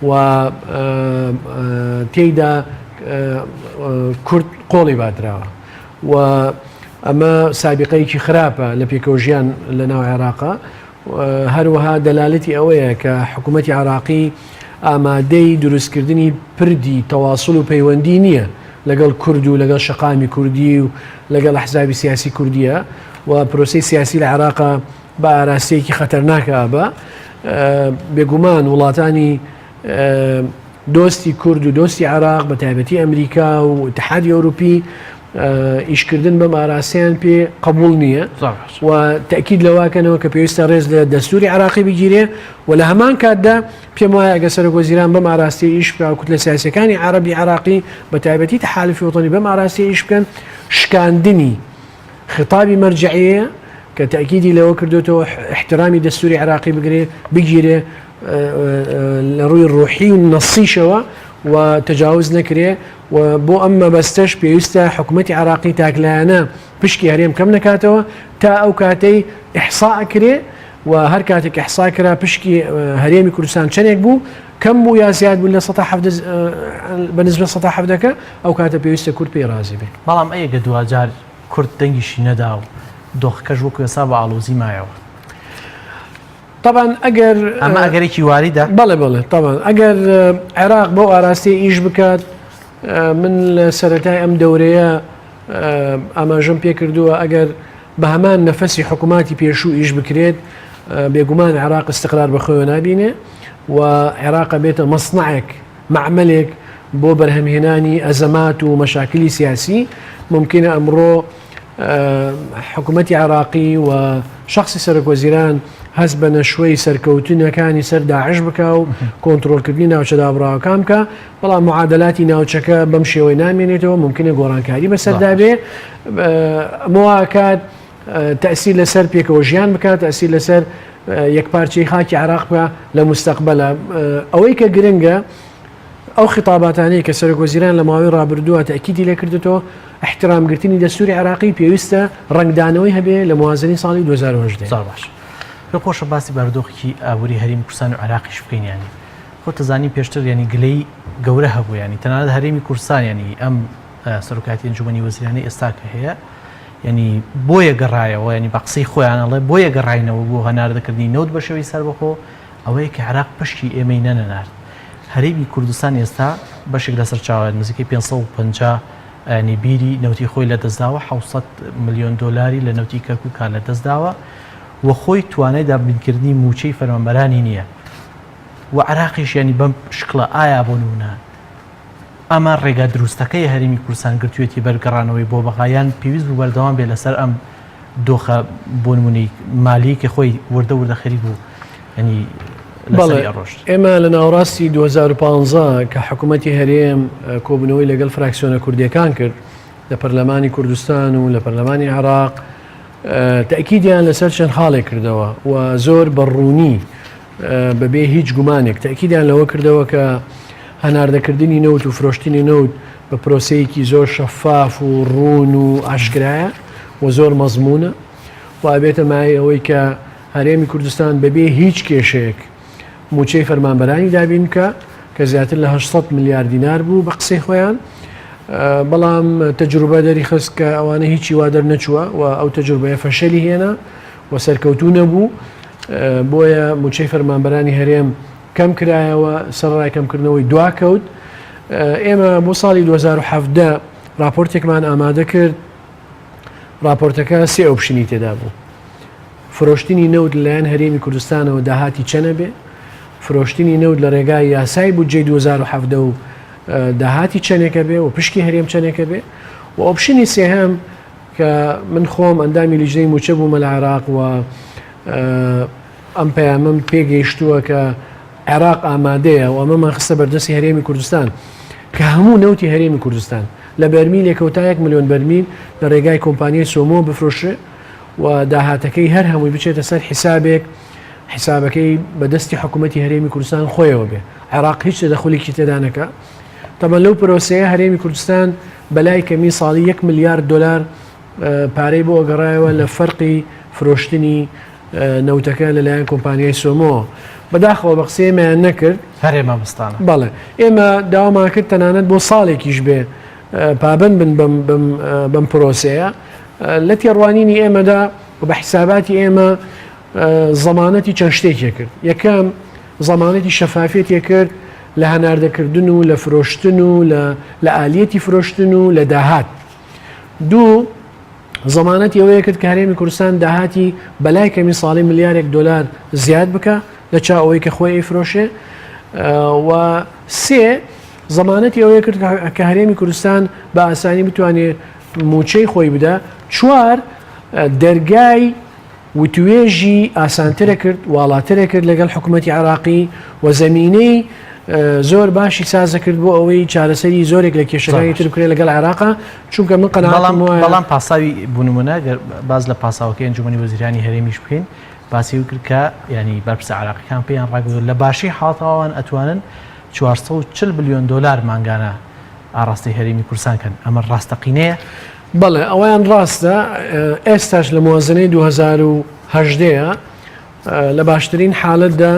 و تێیدا کورد قۆڵی بادراوە و ئەمە سابقەیەکی خراپە لە پێکەوەژیان لە ناو عێراقا هەروەها دەلالەتی ئەوەیە کە حکوومەتی عراقی ئامادەی دروستکردنی پردی تەواصل و پەیوەندی نییە لەگەڵ کورد و لەگەڵ شەقامی کوردی و لەگەڵ ئەحزابی سیاسی کوردیە و پرۆسەی سیاسی لە عێراقا بە ئاراستەیەکی خەتەرناکە بە بێگومان وڵاتانی دۆستی کورد و دۆستی عێراق بە تایبەتی ئەمریکا و اتحادی ئەوروپی ئیشکردن بەم ئاراستەیان پێ قبول نییە و تەکید لەواکەنەوە کە پێویستە ڕێز لە دەستوری عراقی بگیرێ و لە هەمان کاتدا پێم وایە ئەگەر سەرۆک وەزیران بەم ئاراستەیە ئیش بکا و کوتلە سیاسیەکانی عەرەبی عێراقی بە تایبەتی تەحالفی وەتەنی بەم ئاراستەیە ئیش بکەن شکاندنی خطابی مەرجعیەیە کە تەئکیدی لەوە کردوێتەوە احترامی دەستوری عێراقی بگرێ بگیرێ لە ڕووی ڕوحی و نەسیشەوە و تەجاوز نەکرێ و و بۆ ئەم مەبەستەش پێویستە حکومەتی عێراقی تاکلایەنە پشکی هەرێم کەم نەکاتەوە تا ئەو کاتەی ئیحسا ئەکرێ و هەر کاتێک ئیحسا کرا پشکی هەرێمی کوردستان چەندێک بوو کەم بوو یا زیاد بوو لە 17 بە نسبە 17ەکە ئەو کاتە پێویستە کورد پێی ڕازی بێ. بەڵام ئەگە دواجار کورد دەنگیشی نەدا و دۆخەکەش وەکو ئێستا بە ئاڵۆزی مایەوە. تەبعەن ئەگەر ئەمە ئەگەرێکی واریدە؟ بەڵێ بەڵێ تەبعەن ئەگەر عێراق بەو ئاراستەی ئیش بکات من لە سەرەتای ئەم دەورەیە ئاماژەم پێ کردووە ئەگەر بە هەمان نەفەسی حکووماتی پێشوو ئیش بکرێت بێگومان عێراق استقرار بە خۆیەوە نابینێ و عێراق بێتە مەسنعێک مەعمەلێک بۆ بەرهەمهێنانی ئەزەمات و مەشاکلی سیاسی ممکنە ئەمڕۆ حکوومەتی عێراقی و شخصی سەرۆک وەزیران هەست بە نەشوەی سەرکەوتنەکانی سەر داعش بکا و کۆنترۆڵکردنی ناوچە دابڕاوەکان بکا بەڵام معادلاتی ناوچەکە بەم شێوەی نامێنێتەوە ممکنە گۆڕانکاری بەسەردا بێ مواکات تەسیر لەسەر پێکەوە ژیان بکات تەسیر لەسەر یەکپارچەی خاکی عراق بکە لە مستەقبلە ئەوەی کە گرنگە ئەو خیتاباتانەی کە سەرۆک وەزیران لە ماوەی ڕابردووە تەئکیدی لێ کردۆتەوە، ئیحترام گرتنی دەستووری عێراقی پێویستە ڕەنگدانەوەی هەبێ لە موازنەی ساڵی 2018. زۆر باش پێم خۆشە باسی بارودۆخی ئابووری هەرێمی کوردستان و عێراقیش بکەین یانی خۆت دەزانی پێشتر یانی گلەی گەورە هەبوو یانی تەنانەت هەرێمی کوردستان یانی ئەم سەرۆکایەتی ئەنجومەنی وەزیرانی ئێستا کە هەیە یانی بۆیە گەڕایەوە یانی بە قسەی خۆیان ئەڵێ بۆیە گەڕاینەوە بۆ هەناردەکردنی نەوت بە شێوەی سەربەخۆ ئەوەیە کە عێراق پشکی ئێمەی نەنەنارد. هەرێمی کوردستان ئێستا بەشێک لە سەرچاوە نزیکەی 550 ینی بیری نەوتی خۆی لەدەستداوە، 700 ملیۆن دۆلاری لە نەوتی کەرکووکا لەدەستداوە و خۆی توانای دابینکردنی مووچەی فەرمانبەرانی نییە و عێراقیش ینی بەم شکڵە ئایا بۆ نموونە ئەمە ڕێگا دروستەکەی هەرێمی کوردستان گرتوویەتی بەر گەڕانەوەی بۆ بەغا یان پێویست بوو بەردەوام بێ لەسەر ئەم دۆخە بۆ نمونەی مالی کە خۆی وردە وردە خەریک بوو ینی بەڵێ ئێمە لە ناوەڕاستی 2015 کە حکوومەتی هەرێم کۆبوونەوەی لەگەڵ فراکسیۆنە کوردیەکان کرد لە پەرلەمانی کوردستان و لە پەرلەمانی عێراق تەکیدیان لەسەر چەند خاڵێک کردەوە و زۆر بەڕوونی بەبێ هیچ گومانێک تەئکیدیان لەوە کردەوە کە هەناردەکردنی نەوت و فرۆشتنی نەوت بە پرۆسەیەکی زۆر شەفاف و ڕوون و ئاشکرایە و زۆر مەزمونە و ئەبێتە مایەی ئەوەی کە هەرێمی کوردستان بەبێ هیچ کێشەیەک موچەی فەرمانبەرانی دابین بکە کە زیاتر لە 800 ملیار دینار بوو بە قسەی خۆیان بەڵام تەجروبە دەریخست کە ئەوانە هیچی وا دەرنەچووە و ئەو تەجروبەیە فەشەلی هێنا و سەرکەوتوو نەبوو، بۆیە مووچەی فەرمانبەرانی هەرێم کەم کرایەوە، سەرەڕای کەمکردنەوەی دواکەوت. ئێمە بۆ ساڵی 2017 راپۆرتێکمان ئامادە کرد، راپۆرتەکە سێ option ی تێدا بوو. فرۆشتنی نەوت لەلایەن هەرێمی کوردستانەوە داهاتی چەنە بێ، فرۆشتنی نەوت لە ڕێگای یاسای بودجەی 2017 و داهاتی چەنێکە بێ و پشکی هەرێم چەنێکە بێ و option ی سێهەم کە من خۆم ئەندامی لیژنەی مووچە بوومە لە عێراق و ئەم پەیامەم پێگەیشتووە کە عێراق ئامادەیە و ئەمەمان خستە بەردەستی هەرێمی کوردستان کە هەموو نەوتی هەرێمی کوردستان لە بەرمیلێکەوە تا یەک ملیۆن بەرمیل لە ڕێگای کۆمپانیای سۆمۆ بفرۆشرێ و داهاتەکەی هەر هەمووی بچێتە سەر حیسابێک حیسابەکەی بەدەستی حکوومەتی هەرێمی کوردستان خۆیەوە بێ عێراق هیچ تەدەخولێکی تێدا نەکا تەبەن لەو پرۆسەیە هەرێمی کوردستان بەلای کەمی ساڵی یەک ملیارد دۆلار پارەی بۆ گەڕایەوە لە فەرقی فرۆشتنی نەوتەکە لەلایەن کۆمپانیای سۆمۆ بەداخەوە بە قسەی ئێمەیان نەکرد. هەرێ مامۆستانە. بەڵێ ئێمە داوامان کرد تەنانەت بۆ ساڵێکیش بێ پابەند بن بەم پرۆسەیە لە تێڕوانینی ئێمەدا و بە حیساباتی ئێمە زەمانەتی چەند شتێکی کرد یەکەم زەمانەتی شەفافیەتی کرد لە هەناردەکردن و لە فرۆشتن و لە ئالیەتی فرۆشتن و لە داهات. دوو، زەمانەتی ئەوەیە کرد کە هەرێمی کوردستان داهاتی بەلای کەمی ساڵی ملیارێک دۆلار زیاد بکە لە چاو ئەوەی کە خۆی ئەیفرۆشێ و سێ، زەمانەتی ئەوەیە کرد کە هەرێمی کوردستان بە ئاسانی بتوانێت مووچەی خۆی بدا. چوار، دەرگای وتوێژی ئاسانترە کرد، واڵاترە کرد لەگەڵ حکومەتی عێراقی و زەمینەی زۆر باشی سازە کرد بۆ ئەوەی چارەسەری زۆرێک لە کێشەکانی تر بکرێت لەگەڵ عێراقا، چونکە من قەناعەتم وایە. بەڵام پاساوی بۆ نموونە گەر باس لە پاساوەکەی ئەنجومەنی وەزیرانی هەرێمیش بکەین باسی ئەوی کرد کە یانی بەرپرسە عێراقیەکان پێیان ڕاگەیاند لە باشی حاڵەتەوە ئەوان ئەتوانن 440 بلیۆن دۆلار مانگانە. ئاڕاستەی هەرێمی کوردستان کەن، ئەمە ڕاستەقینەیە؟ بەڵێ ئەوەیان ڕاستە، ئێستاش لە موازنەی 2018 لە باشترین حالەتدا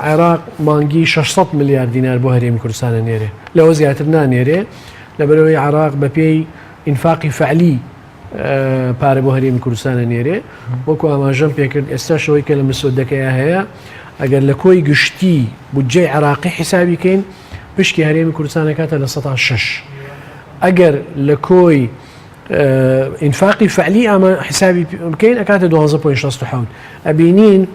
عێراق مانگی 600 ملیار دینار بۆ هەرێمی کوردستان ئەنێرێ، لەوە زیاتر نانێرێ، لەبەرئەوەی عێراق بەپێی ئینفاقی فعلی پارە بۆ هەرێمی کوردستان ئەنێرێ، وەکو ئاماژەم پێکرد ئێستاش ئەوەی کە لە مسودەکەیا هەیە ئەگەر لە کۆی گشتی بودجەی عێراقی حیسابی کەین پشکی هەرێمی کوردستان ئەکاتە 6%، ئەگەر لە کۆی ئینفاقی فعلی ئەمە حیسابی بکەین ئەکاتە 12.67. ئەبینین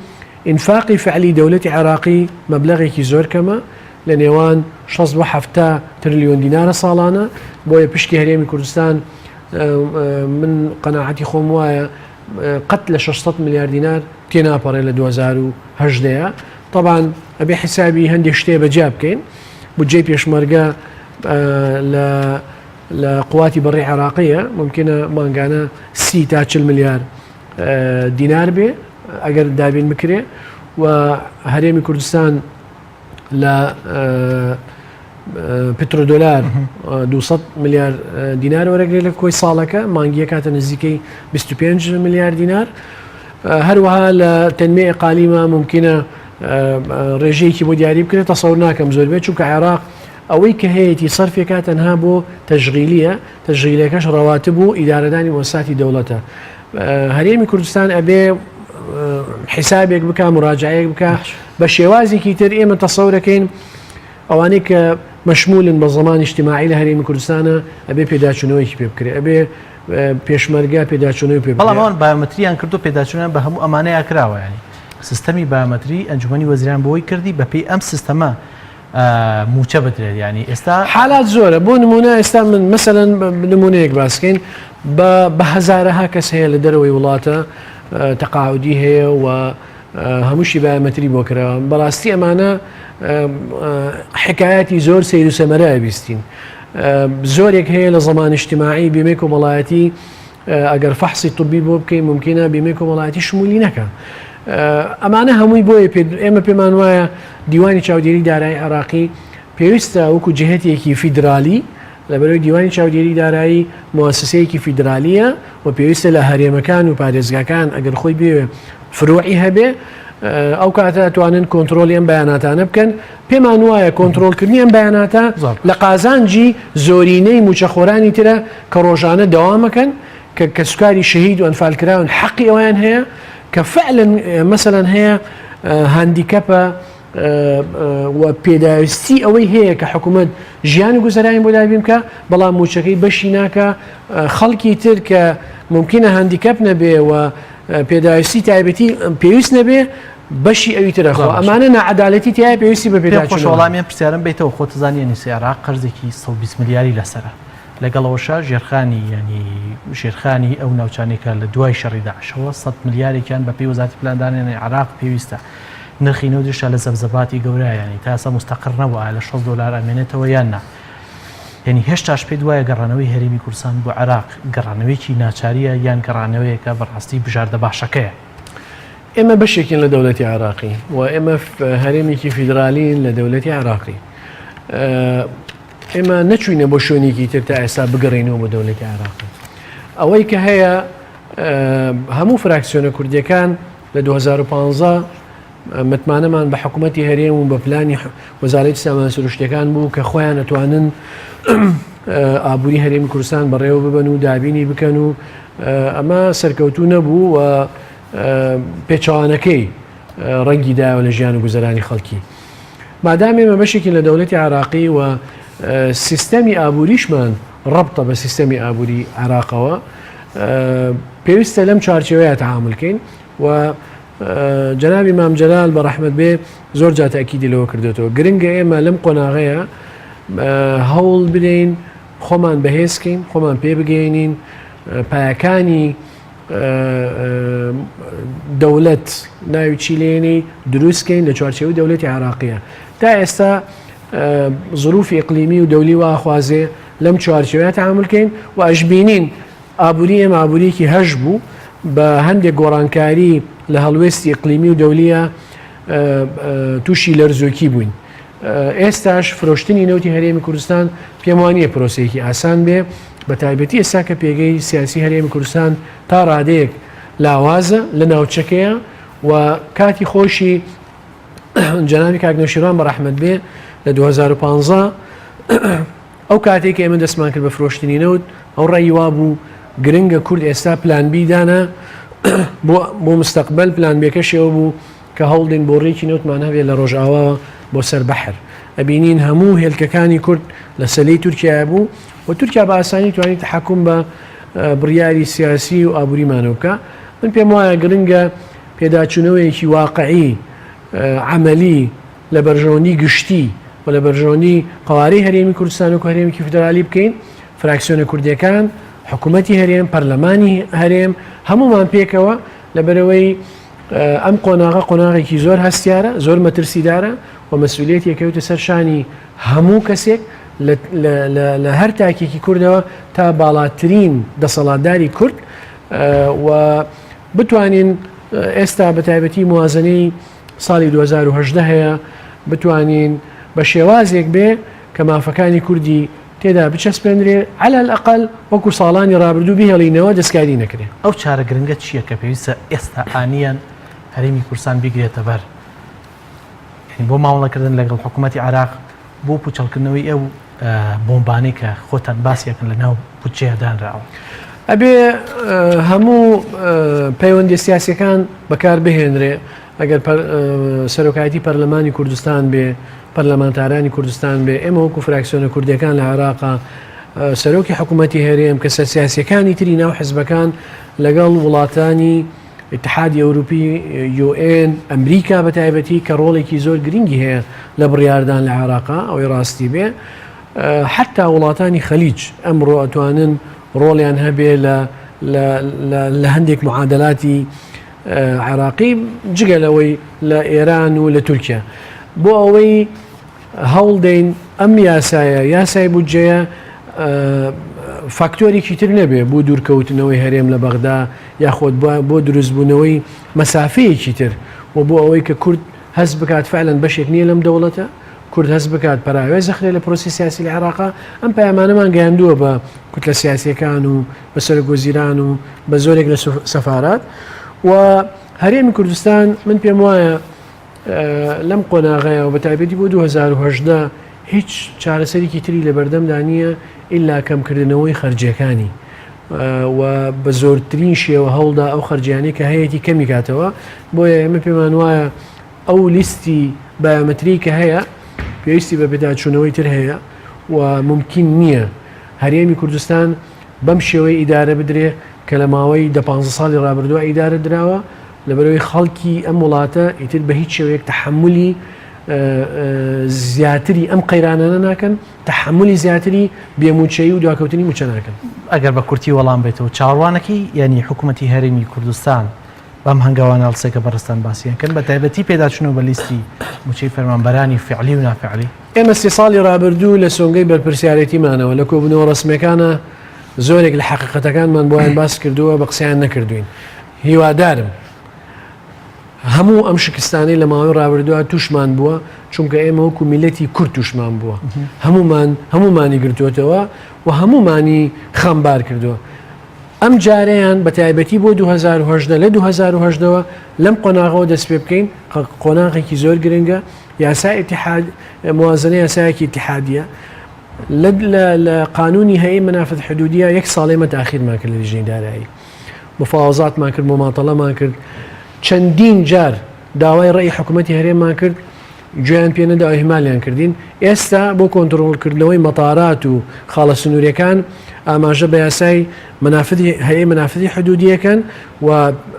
ئینفاقی فعلی دەولەتی عێراقی مەبلەغێکی زۆر کەمە لە نێوان 60 بۆ 70 ترلیۆن دینارە ساڵانە، بۆیە پشکی هەرێمی کوردستان من قەناعەتی خۆم وایە قەت لە 600 ملیار دینار تێناپەڕێ لە 2018. طبعا ئەبێ حیسابی هەندێک شتێ بەجیا بکەین، بودجەی پێشمەرگە لە لە قواتی بەڕی عێراقیە ممکنە مانگانە 30 تا 40 ملیار دینار بێ ئەگەر دابین بکرێ و هەرێمی کوردستان لە پترۆدۆلار 200 ملیار دینار وەرەگرێت لە کۆی ساڵەکە مانگیە کاتە نزیکەی 25 ملیار دینار هەروەها لە تەنمێ ئەقالیمە ممکنە ڕێژەیەکی بۆ دیاری بکرێت تەسەور ناکەم زۆر بێت چونکە عێراق ئەوەی کە هەیەی سەرفێکا تەنها بۆ تەژغیلیە تەژغیلەکەش ڕەواتب و ئیدارەدانی وەساتی دەوڵەتە هەرێمی کوردستان ئەبێ حیسابێک بک مراجعەیەک بکە بە شێوازێکی تر ئێمە تەسەورەکەین ئەوانەی کە مەشمولن بە زەمان اجتماعی لە هەرێمی کوردستانە ئەبێ پێداچوونەوەیکی پێ بکرێ ئەبێ پێشمەرگە پێداچوونەوەی پێ بەڵام ئەوان بایۆمەتریان کردو پێداچوونیان بە هەموو ئەمانەیە کراوە ینی سیستەمی بایۆمەتری ئەنجومەنی وەزیران بۆی کردی بەپێی ئەم سیستەمە موچە بدرێت ینی ئێستا حالات زۆرە بۆ نمونە ئێستا من مەسەلەن نمونەیەک باسکەین بە بە هەزارەها کەس هەیە لە دەرەوەی وڵاتە تەقاعودی هەیە و هەمووشی بایۆمەتری بۆ کراوە بەڕاستی ئەمانە حکایەتی زۆر سیر و سەمەرە بیستین زۆرێک هەیە لە زەمان اجتماعی بیمەی کۆمەڵایەتی ئەگەر فەحسی طبی بۆ بکەین ممکنە بیمەی کۆمەڵایەتی شمولی نەکە ئەمانە هەمووی بۆیە ئێمە پێمان وایە دیوانی چاودێری دارایی عێراقی پێویستە وەکو جهتێکی فیدرالی لەبەرەوەی دیوانی چاودێری دارایی موسسەیەکی فیدرالیە و پێویستە لە هەرێمەکان و پارێزگاکان ئەگەر خۆی بێ فروعی هەبێ ئەو کاتە ئەتوانن کۆنترۆلی ئەم بەیاناتانە بکەن پێمان وایە کۆنترۆلکردنی ئەم بەیاناتە لە قازانجی زۆرینەی موچەخۆرانی ترە کە ڕۆژانە دەوامەکەن کە کەسوکاری شەهید و ئەنفالکراون حەقی ئەویان هەیە کە فعلا مەسەلەن هەیە هاندیکەپە و پێداویستی ئەوەی هەیە کە حکوومەت ژیان و گوزەرانی بۆ دابین بکە بەڵام موچەکەی بەشی ناکە خەڵکی تر کە ممکنە هاندیکەپ نەبێ و پێداویستی تایبەتی پێویست نەبێ بەشی ئەوی ترە خۆ ئەمانە ناعەدالەتی تایە پێویستی بە پێداچوونەوە. پێم خۆشە وەڵامی ئەم پرسیارەم بەیتەوە خۆت ئەزانی ئەنیسەی عێراق قەرزێکی 120 ملیاری لەسەرە لەگەڵ ئەوەشا ژێرخانی یانی ژێرخانی ئەو ناوچانەی کە لە دوای شەڕی داعشەوە 100 ملیارێکیان بە پێی وەزارەتی پلاندانانی عێراق پێویستە نرخی نەوتیش تا لە زەبزەباتی گەورە یانی تا ئێستا مستەقر نەبوو ئایا لە 60 دۆلار ئەمێنێتەوە یان نا یانی هێشتاش پێت وایە گەڕانەوەی هەرێمی کوردستان بۆ عێراق گەڕانەوەیەکی ناچارییە یان گەڕانەوەیەکە بەڕاستی بژاردە باشەکەیە؟ ئێمە بەشێکین لە دەولەتی عێراقی و ئێمە هەرێمێکی فیدراالین لە دەولەتی عێراقی ئێمە نەچوینە بۆ شوێنێکی تر تا ئێستا بگەڕینەوە بۆ دەولەتی عێراقی ئەوەی کە هەیە هەموو فراکسیۆنە کوردیەکان لە 2015 متمانەمان بە حکوومەتی هەرێم و بە پلانی وەزارەتی سامانە سروشتیەکان بوو کە خۆیان ئەتوانن ئابووری هەرێمی کوردستان بەڕێوە ببەن و دابینی بکەن و ئەمە سەرکەوتوو نەبوو و پێچەوانەکەی ڕەنگی دایەوە لە ژیان و گوزەرانی خەڵکی. مادام ئێمە بەشێکی لە دەولەتی عراقی و سیستەمی ئابووریشمان ڕەبتە بە سیستەمی ئابووری عراقەوە پێویستە لەم چوارچێوەیە تەعامل کەین و جەنابی مام جەلال بە ڕەحمەت بێ زۆر جا تاکیدی لەوە کردێتەوە گرنگە ئێمە لەم قۆناغەیە هەوڵ بدەین خۆمان بەهێزکەین خۆمان پێ بگەێنین پایەکانی دەولەت ناوی چی لێنی دروستکەین لە چوارچێوەی دەولەتی عراقیە تا ئێستا ظروفی ئقلیمی و دەولی واخوازێ لەم چوارچێوەیە تعاملکەین و ئەشبینین ئابووری ئێمە ئابوورییەکی هەش بوو، بە هەندێک گۆڕانکاری لە هەڵوێستی ئیقلیمی و دەولییە تووشی لەرزۆکی بووین. ئێستاش فرۆشتنی نەوتی هەرێمی کوردستان پێم وانییە پرۆسەیەکی ئاسان بێ، بە تایبەتی ئێستا کە پێگەی سیاسی هەرێمی کوردستان تا ڕادەیەک لاوازە لە ناوچەکەیە و کاتی خۆشی جەنابی کاک نەوشیروان بە ڕەحمەت بێ لە 2015 ئەو کاتێک کە ئێمە دەستمان کرد بە فرۆشتنی نەوت ئەو ڕێی وا بوو گرنگە کورد ئێستا پلان B دانا بۆ بۆ مستەقبل پلان B ەکەشەوە بوو کە هەوڵدەین بۆڕیەکی نەوتمان هەبێت لە ڕۆژئاواوە بۆ سەر بەحر. ئەبینین هەموو هێلکەکانی کورد لە سەلەی تورکیایە بوو و تورکیا بە ئاسانی توانی تەحەکوم بە بڕیاری سیاسی و ئابووریمانەوە بکا. من پێم وایە گرنگە پێداچوونەوەیەکی واقعی عەمەلی لە بەرژەوەندی گشتی و لە بەرژەوەندی قەوارەی هەرێمی کوردستان وەکو هەرێمێکی فیدرالی بکەین، فراکسیۆنە کوردیەکان، حکوومەتی هەرێم، پەرلەمانی هەرێم، هەموومان پێکەوە لەبەرئەوەی ئەم قۆناغە قۆناغێکی زۆر هەستیارە، زۆر مەترسیدارە و مەسئولیەتی ئەکەوێتە سەر شانی هەموو کەسێک لە هەر تاکێکی کوردەوە تا باڵاترین دەسەڵاتداری کورد و بتوانین ئێستا بە تایبەتی موازنەی ساڵی 2018 هەیە بتوانین بە شێوازێک بێ کە مافەکانی کوردی تێدا بچەسپێنرێ، علی الاقل وەکو ساڵانی ڕابردوو بهێڵینەوە دەستکاری نەکرێ. ئەو چارە گرنگە چییە کە پێویستە ئێستا ئانییەن هەرێمی کوردستان بیگرێتە بەر یانی بۆ مامەڵەکردن لەگەڵ حکوومەتی عێراق بۆ پووچەڵکردنەوەی ئەو بۆمبانەی کە خۆتان باسی ئەکەن لە ناو بودجەیە دانراوە؟ ئەبێ هەموو پەیوەندیە سیاسیەکان بەکار بهێنرێ ئەگەر سەرۆکایەتی پەرلەمانی کوردستان بێ پەرلەمانتارانی کوردستان بێ، ئێمە وەکو فراکسیۆنە کوردیەکان لە عێراقا، سەرۆکی حکوومەتی هەرێم، کەسە سیاسیەکانی تری ناو حزبەکان لەگەڵ وڵاتانی ئیتحادی ئەوروپی، UN، ئەمریکا بە تایبەتی کە ڕۆڵێکی زۆر گرنگی هەیە لە بڕیاردان لە عێراقا، ئەوەی ڕاستی بێ حتا وڵاتانی خەلیج ئەمڕۆ ئەتوانن ڕۆڵیان هەبێ لە لە هەندێک معادلاتی عێراقی جگە لەوەی لە ئێران و لە تورکیا بۆ ئەوەی هەوڵدەین ئەم یاسایە یاسای بودجەیە فاکتۆرێکی تر نەبێ بۆ دوورکەوتنەوەی هەرێم لە بەغدا یاخۆت بۆ دروستبوونەوەی مەسافەیەکی تر و بۆ ئەوەی کە کورد هەست بکات فعلەن بەشێک نییە لەم دەوڵەتە کورد هەست بکات پەراوێز دەخرێت لە پرۆسی سیاسی لە عێراقا ئەم پەیامانەمان گەیاندووە بە کوتلە سیاسیەکان و بە سەرۆک وەزیران و بە زۆرێک لە سەفارات و هەرێمی کوردستان من پێم وایە لەم قۆناغەیە و بە تایبەتی بۆ 2010 هیچ چارەسەرێکی تری لە بەردەمدا نییە ئللا کەمکردنەوەی خەرجیەکانی و بە زۆرترین شێوە هەوڵدا ئەو خەرجیانەی کە هەیەی کەمی کاتەوە بۆیە ئێمە پێمان وایە ئەو لیستی بایۆمەتری کە هەیە پێویستی بە پێداچوونەوەی تر هەیە و ممکن نییە هەرێمی کوردستان بەم شێوەی ئیدارە بدرێ کە لە ماوەی دە پانزە ساڵی ڕابردووە ئیدارە دراوە، لەبەرئەوەی خەڵکی ئەم وڵاتە ئیتر بە هیچ شێوەیەک تەحەمولی زیاتری ئەم قەیرانانە ناکەن، تەحەمولی زیاتری بێ مووچەیی و دواکەوتنی مووچە ناکەن. ئەگەر بە کورتی وەڵام بێتەوە چاوەڕوانەکەی یانی حکوومەتی هەرێمی کوردستان بەم هەنگاوانە هەڵسێ کە بەڕێزتان باسیان کردن، بە تایبەتی پێداچوونەوە بە لیستی مووچەی فەرمانبەرانی فعلی و نافعلی؟ ئێمە سێ ساڵی ڕابردوو لە سۆنگەی بەرپرسیارێتیمانەوە لە کۆبوونەوە ڕەسمییەکانا زۆرێک لە حەقیقەتەکانمان بۆیان باس کردووە بە قسەیان نەکردووین. هیوادارم هەموو ئەم شکستانەی لە ماوەی ڕابردووە تووشمان بووە، چونکە ئێمە وەکو میللەتی کورد تووشمان بووە، هەموومان هەموومانی گرتووەتەوە و هەموومانی خەمبار کردووە. ئەم جارەیان بە تایبەتی بۆ 2018 لە 2018 وە لەم قۆناغەوە دەست پێ بکەین، قۆناغێکی زۆر گرنگە. یاسای اتحاد موازنە یاسایەکی اتحادیە لە لە قانونی هەیە منافذ حدودیە یەک ساڵ ئێمە تاخیرمان کرد لە لیژنەی دارایی مفاوەزاتمان کرد مماطەڵەمان کرد چەندین جار داوای ڕێی حکوومەتی هەرێممان کرد گوێیان پێ نەدا و ئیهمالیان کردین ئێستا بۆ کۆنترۆڵکردنەوەی مەتارات و خاڵە سنووریەکان ئاماژە بە یاسای منافذی هەیە منافذی حدودیەکەن و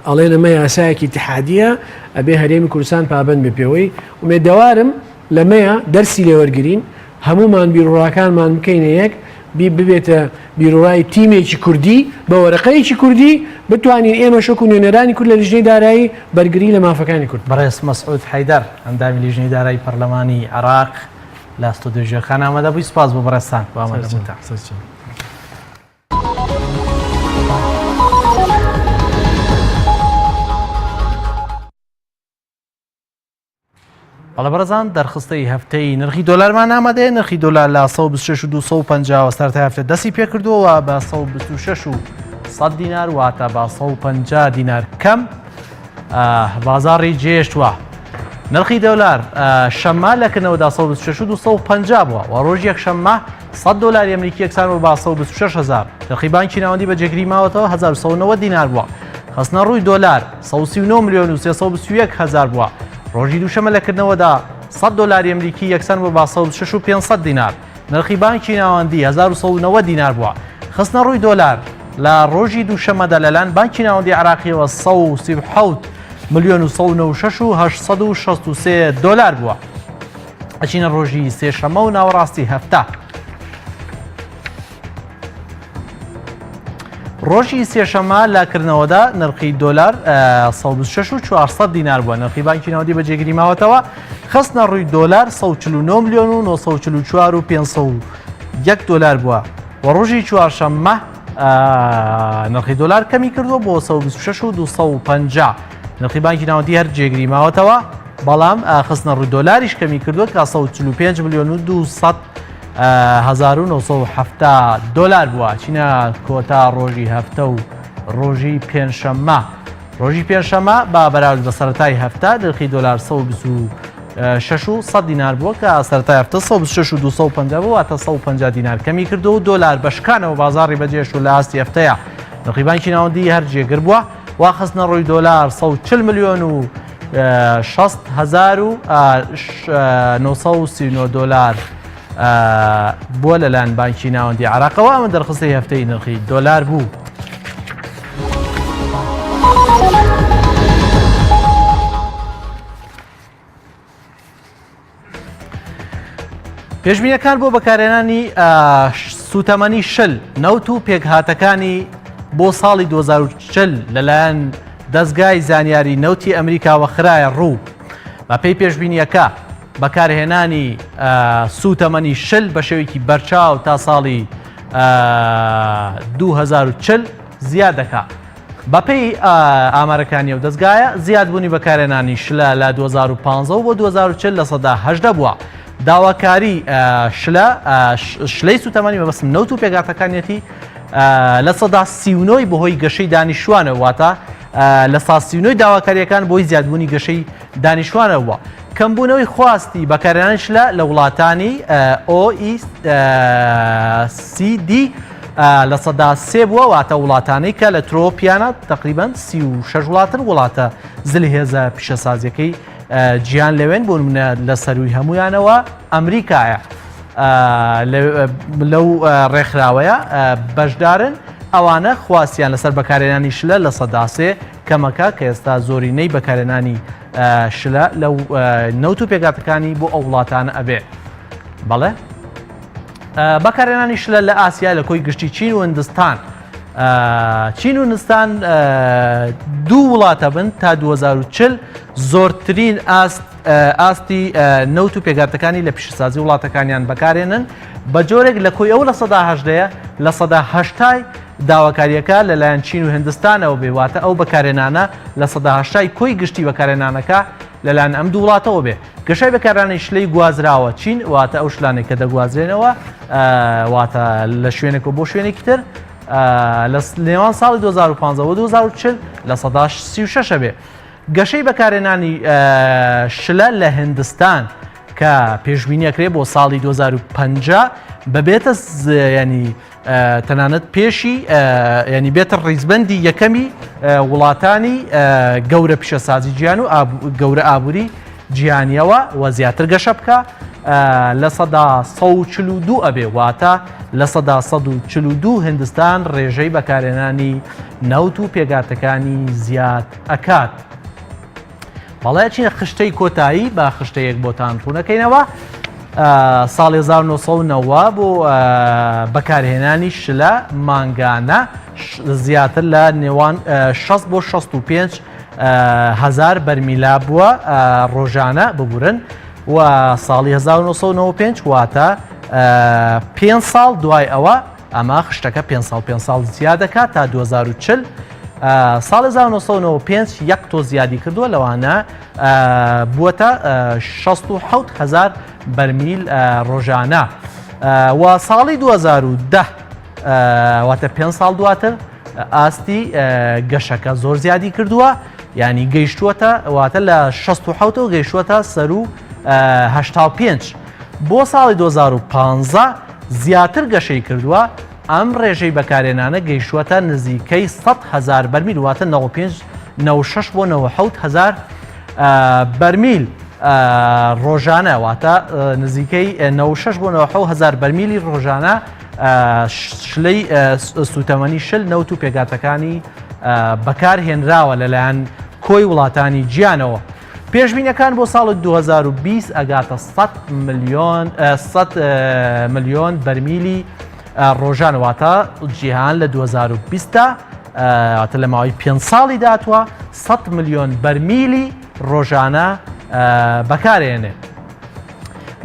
ئەڵێن ئەمە یاسایەکی ئیتیحادیە ئەبێ هەرێمی کوردستان پابەند بێ پێوەی، ئومێدەوارم لەمەیا دەرسی لێوەرگرین، هەموومان بیروڕاکانمان بکەینە یەک، بی ببێتە بیروڕای تیمێکی کوردی بە وەرەقەیەکی کوردی، بتوانین ئێمەش وەکو نوێنەرانی کورد لە لیژنەی دارایی بەرگری لە مافەکانی کورد بکەین. بەڕێز مەسعود حەیدەر، ئەندامی لیژنەی دارایی پەرلەمانی عێراق لە ستۆدیۆی ژێرخان ئامادەبووی، سوپاس بۆ بەڕێزتان بۆ ئامادەبوونتان. سەرچاو. بەڵێ بەڕێزان دەرخستەی هەفتەی نرخی دۆلارمان ئامادەیە نرخی دۆلار لە 126 و 250 سەرەتای هەفتە دەستی پێکردووە بە 126 و 100 دینار واتە بە 150 دینار کەم بازاڕی جێشتووە. نرخی دۆلار شەممە لە کردنەوەدا 126 و 250 بووە و ڕۆژ یەکشەممە 100 دۆلاری ئەمریکی یەکسان بوو بە 126 هزار. نرخی بانکی ناوەندی بە جێگری ماوەتەوە 1190 دینار بووە. خستنە ڕووی دۆلار 139 ملیۆن و 321 هزار بووە. ڕۆژی دووشەمە لە کردنەوەدا 100 دۆلاری ئەمریکی یەکسان بوو بە 106 و 500 دینار. نرخی بانکی ناوەندی 1190 دینار بووە. خستنە ڕووی دۆلار لە ڕۆژی دووشەمەدا لەلایەن بانکی ناوەندی عێراقیەوە 137 ملیۆن و 196 و 863 دۆلار بووە. ئەچینە ڕۆژی سێشەمە و ناوەڕاستی هەفتە. ڕۆژی سێشەمە لە کردنەوەدا نرخی دۆلار 126 و 400 دینار بووە نرخی بانکی ناوەندی بە جێگیری ماوەتەوە خستنە ڕووی دۆلار 149 ملیۆن و 944 و 501 دۆلار بووە و ڕۆژی چوارشەممە نرخی دۆلار کەمی کردووە بۆ 126 و 250 نرخی بانکی ناوەندی هەر جێگیری ماوەتەوە بەڵام خستنە ڕووی دۆلاریش کەمی کردووە کە 145 ملیۆن و 200 1970 دۆلار بووە چینە کۆتا ڕۆژی هەفتە و ڕۆژی پێنجشەممە ڕۆژی پێنجشەممە بە بەراورد بە سەرەتای هەفتە نرخی دۆلار 126 و 100 دینار بووە کە سەرەتای هەفتە 126 و 250 بوو واتە 150 دینار کەمی کردو و دۆلار بەشکانەوە بازاڕی بەجێش و لە ئاستی هەفتەیە نرخی بانکی ناوەندی هەر جێگر بووە وا خستنە ڕووی دۆلار 140 ملیۆن و 60 هەزار و 939 دۆلار بووە لەلایەن بانکی ناوەندی عراقەوە ئەمە دەرخستەی هەفتەی نرخی دۆلار بوو. پێشبینەکان بۆ بەکارهێنانی سوتەمەنی شل نەوت و پێکهاتەکانی بۆ ساڵی 2040 لەلایەن دەستگای زانیاری نەوتی ئەمریکاوە خرایە ڕوو. بەپێی پێشبینیەکە بەکارهێنانی سوتەمەنی شل بە شێوەیەکی بەرچاو تا ساڵی 2040 زیاد دەکات. بەپێی ئامارەکانی ئەو دەزگایە، زیادبوونی بەکارهێنانی شلە لە 2015 بۆ 2040 18% بووە. داواکاری شلە شلەی سوتەمەنی مەبەستم نەوت و پێکهاتەکانیەتی 39% بەهۆی گەشەی دانیشتوانەوە واتە 39% داواکاریەکان بۆی زیادبوونی گەشەی دانیشتوانەوە بووە. کەمبوونەوەی خواستی بەکارهێنانی شلە لە وڵاتانی OECD 3% بووە واتە وڵاتانەی کە لە ترۆپیانە تقریبان 36 وڵاتن وڵاتە زلهێزە پیشەسازیەکەی جیان لەوێن بۆ نمونە لە سەروی هەمویانەوە ئەمریکایە لەو ڕێکخراوەیە بەشدارن ئەوانە خواستیان لەسەر بەکارێنانی شلە 3% کەمەکە کە ئێستا زۆرینەی بەکارێنانی شلە لە نەوت و پێکاتەکانی بۆ ئەو وڵاتانە ئەبێ بەڵێ بەکارهێنانی شلە لە ئاسیا لە کۆی گشتی چین و هندستان چین و هندستان دوو وڵاتە بن تا 2040 زۆرترین ئاست ئاستی نەوت و پێکهاتەکانی لە پیشەسازی وڵاتەکانیان بەکارێنن بە جۆرێک لە کۆی ئەو 18% 80% داواکاریەکە لەلایەن چین و هندستانەوە بێ واتە ئەو بەکارێنانە 80% کۆی گشتی بەکارێنانەکە لەلایەن ئەم دوو وڵاتەوە بێ. گەشای بەکارهێنانی شلەی گوازراوە چین واتە ئەو شلانەی کە دەگوازرێنەوە واتە لە شوێنێکەوە بۆ شوێنێکی تر لە نێوان ساڵی 2015 بۆ 2040 36% بێ. گەشەی بەکارهێنانی شلە لە هندستان کە پێشبینیەکرێ بۆ ساڵی 2050 ببێتە ینی تەنانەت پێشی ینی بێتە ڕیزبندی یەکەمی وڵاتانی گەورە پیشەسازی جیان و گەورە ئابووری جیهانیەوە و زیاتر گەشە بکە 142% ئەبێ واتە 142% هندستان ڕێژەی بەکارێنانی نەوت و پێگاتەکانی زیاد ئەکات. بەڵێ چینە خشتەی کۆتایی بە خشتەیەک بۆتان ڕوونەکەینەوە ساڵی 1990 بۆ بەکارهێنانی شلە مانگانە زیاتر لە نێوان 60 بۆ 65 هزار بەرمیلا بووە ڕۆژانە ببورن و ساڵی 1995 واتە پێ ساڵ دوای ئەوە ئەمە خشتەکە پێ ساڵ پێ ساڵ زیاد دەکات تا 2040. ساڵ 1995 یەک تۆ زیادی کردووە لەوانە بووەتە 16 هزار بەرمیل ڕۆژانە و ساڵی 2010 واتە پێ ساڵ دواتر ئاستی گەشەکە زۆر زیادی کردووە ینی گەیشتووەتە واتە لە 16 گەیشتووەتە سەر و 85 بۆ ساڵی 2015 زیاتر گەشەی کردووە ئەم ڕێژەی بەکارێنانە گەیشتووەتە نزیکەی 100 هزار بەرمیل واتە 95 96 بۆ 97 هزار بەرمیل ڕۆژانە واتە نزیکەی 96 بۆ 97 هزار بەرمیلی ڕۆژانە شلەی سوتەمەنی شل نەوت و پێکهاتەکانی بەکار هێنراوە لەلایەن کۆی وڵاتانی جیانەوە. پێشبینەکان بۆ ساڵی 2020 ئەگاتە 100 ملیۆن 100 ملیۆن بەرمیلی ڕۆژان واتە جیهان لە 2020 تا واتە لە ماوەی پێ ساڵی دااتوە 100 ملیۆن بەرمیلی ڕۆژانە بەکارێنێ.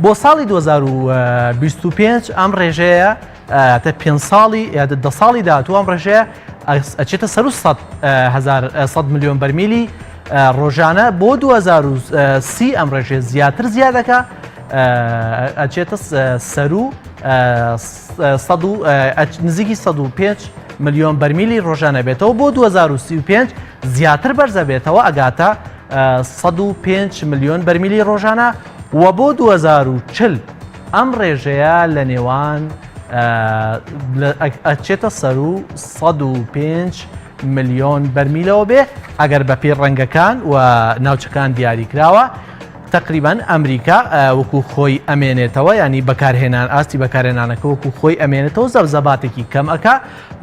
بۆ ساڵی 2025 ئەم ڕێژەیە تە پێ ساڵی یا دە ساڵی داهاتوو ئەم ڕێژەیە ئەچێتە سەر 100 ملیۆن بەرمیلی ڕۆژانە بۆ 2030 ئەم ڕێژەیە زیاتر زیادەکە ئەچێتە سەر و نزیکی 105 ملیۆن بەرمیلی ڕۆژانە بێتەوە بۆ 2035 زیاتر بەرزە بێتەوە ئەگاتە 105 ملیۆن بەرمیلی ڕۆژانە و بۆ 2040 ئەم ڕێژەیە لە نێوان ئەچێتە سەرو 105 ملیۆن بەرمیلەوە بێ ئەگەر بەپێی ڕەنگەکان و ناوچەکان دیاری کراوە تقریبان ئەمریکا وەکو خۆی ئەمێنێتەوە ینی بەکارهێنان ئاستی بەکارهێنانەکە وەکو خۆی ئەمێنێتەوە زەبزەباتێکی کەم ئەک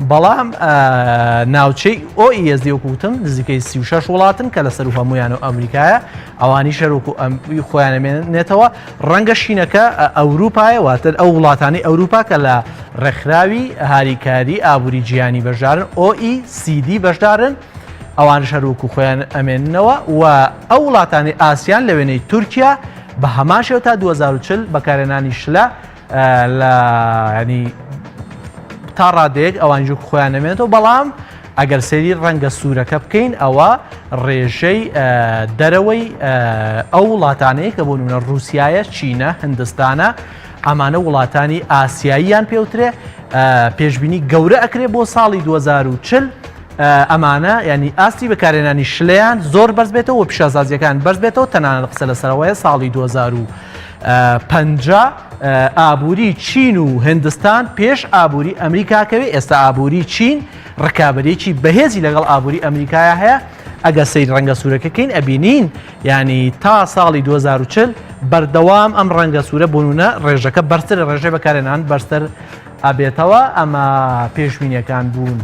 بەڵام ناوچەی OECD وەکو وتم نزیکەی 36 وڵاتن کە لەسەر و هەمویان و ئەمریکایە ئەوانی شەرۆک و خۆیان ئەمێنێتەوە ڕەنگە شینەکە ئەوروپایە واتر ئەو وڵاتانی ئەوروپا کە لە ڕێکخراوی هاریکاری ئابووری جیهانی بەشدارن OECD بەشدارن ئەوان شەروک و خۆیان ئەمێننەوە و ئەو وڵاتانی ئاسیان لە وێنەی تورکیا بە هەمان شێوە تا 2040 بەکارهێنانی شلە لە ینی تا ڕادەیەک ئەوانیش وەکو خۆیان نەمێنێتەوە بەڵام ئەگەر سەیری ڕەنگە سوورەکە بکەین ئەوە ڕێژەی دەرەوەی ئەو وڵاتانەیە کە بۆ نمونە رووسایە چینە هندستانە ئەمانە وڵاتانی ئاسیاییان پێوترێ پێشبینی گەورە ئەکرێ بۆ ساڵی 2040 ئەمانە ینی ئاستی بەکارێنانی شلەیان زۆر بەرز بێتەوە و پیشەسازیەکان بەرز بێتەوە تەنانەت قسە لەسەرەوەیە ساڵی 2050 ئابووری چین و هندستان پێش ئابووری ئەمریکا کەوێ ئێستا ئابووری چین ڕکابەرێکی بەهێزی لەگەڵ ئابووری ئەمریکایە هەیە ئەگەر سەیر ڕەنگە سوورەکەکەین ئەبینین ینی تا ساڵی 2040 بەردەوام ئەم ڕەنگە سوورە بوونە ڕێژەکە بەرزتر ڕێژەی بەکارێنان بەرزتر ئەبێتەوە ئەمە پێشبینیەکان بوون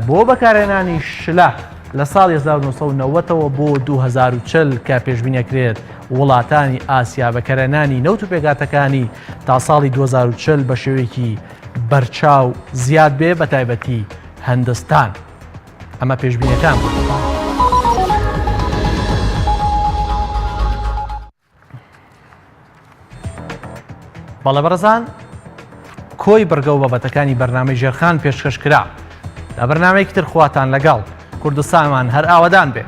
بۆ بەکارهێنانی شلە لە ساڵی 1990ەوە بۆ 2040 کە پێشبینەکرێت وڵاتانی ئاسیا بەکارهێنانی نەوت و پێکهاتەکانی تا ساڵی 2040 بە شێوەیەکی بەرچاو زیاد بێ بە تایبەتی هەندستان. ئەمە پێشبینەکان بوون. بەڵێ بەڕێزان کۆی بڕگە و بابەتەکانی بەرنامەی ژێرخان پێشکەش کرا لە بەرنامەیەکی تر خواتان لەگەڵ کوردستانمان هەر ئاوەدان بێ.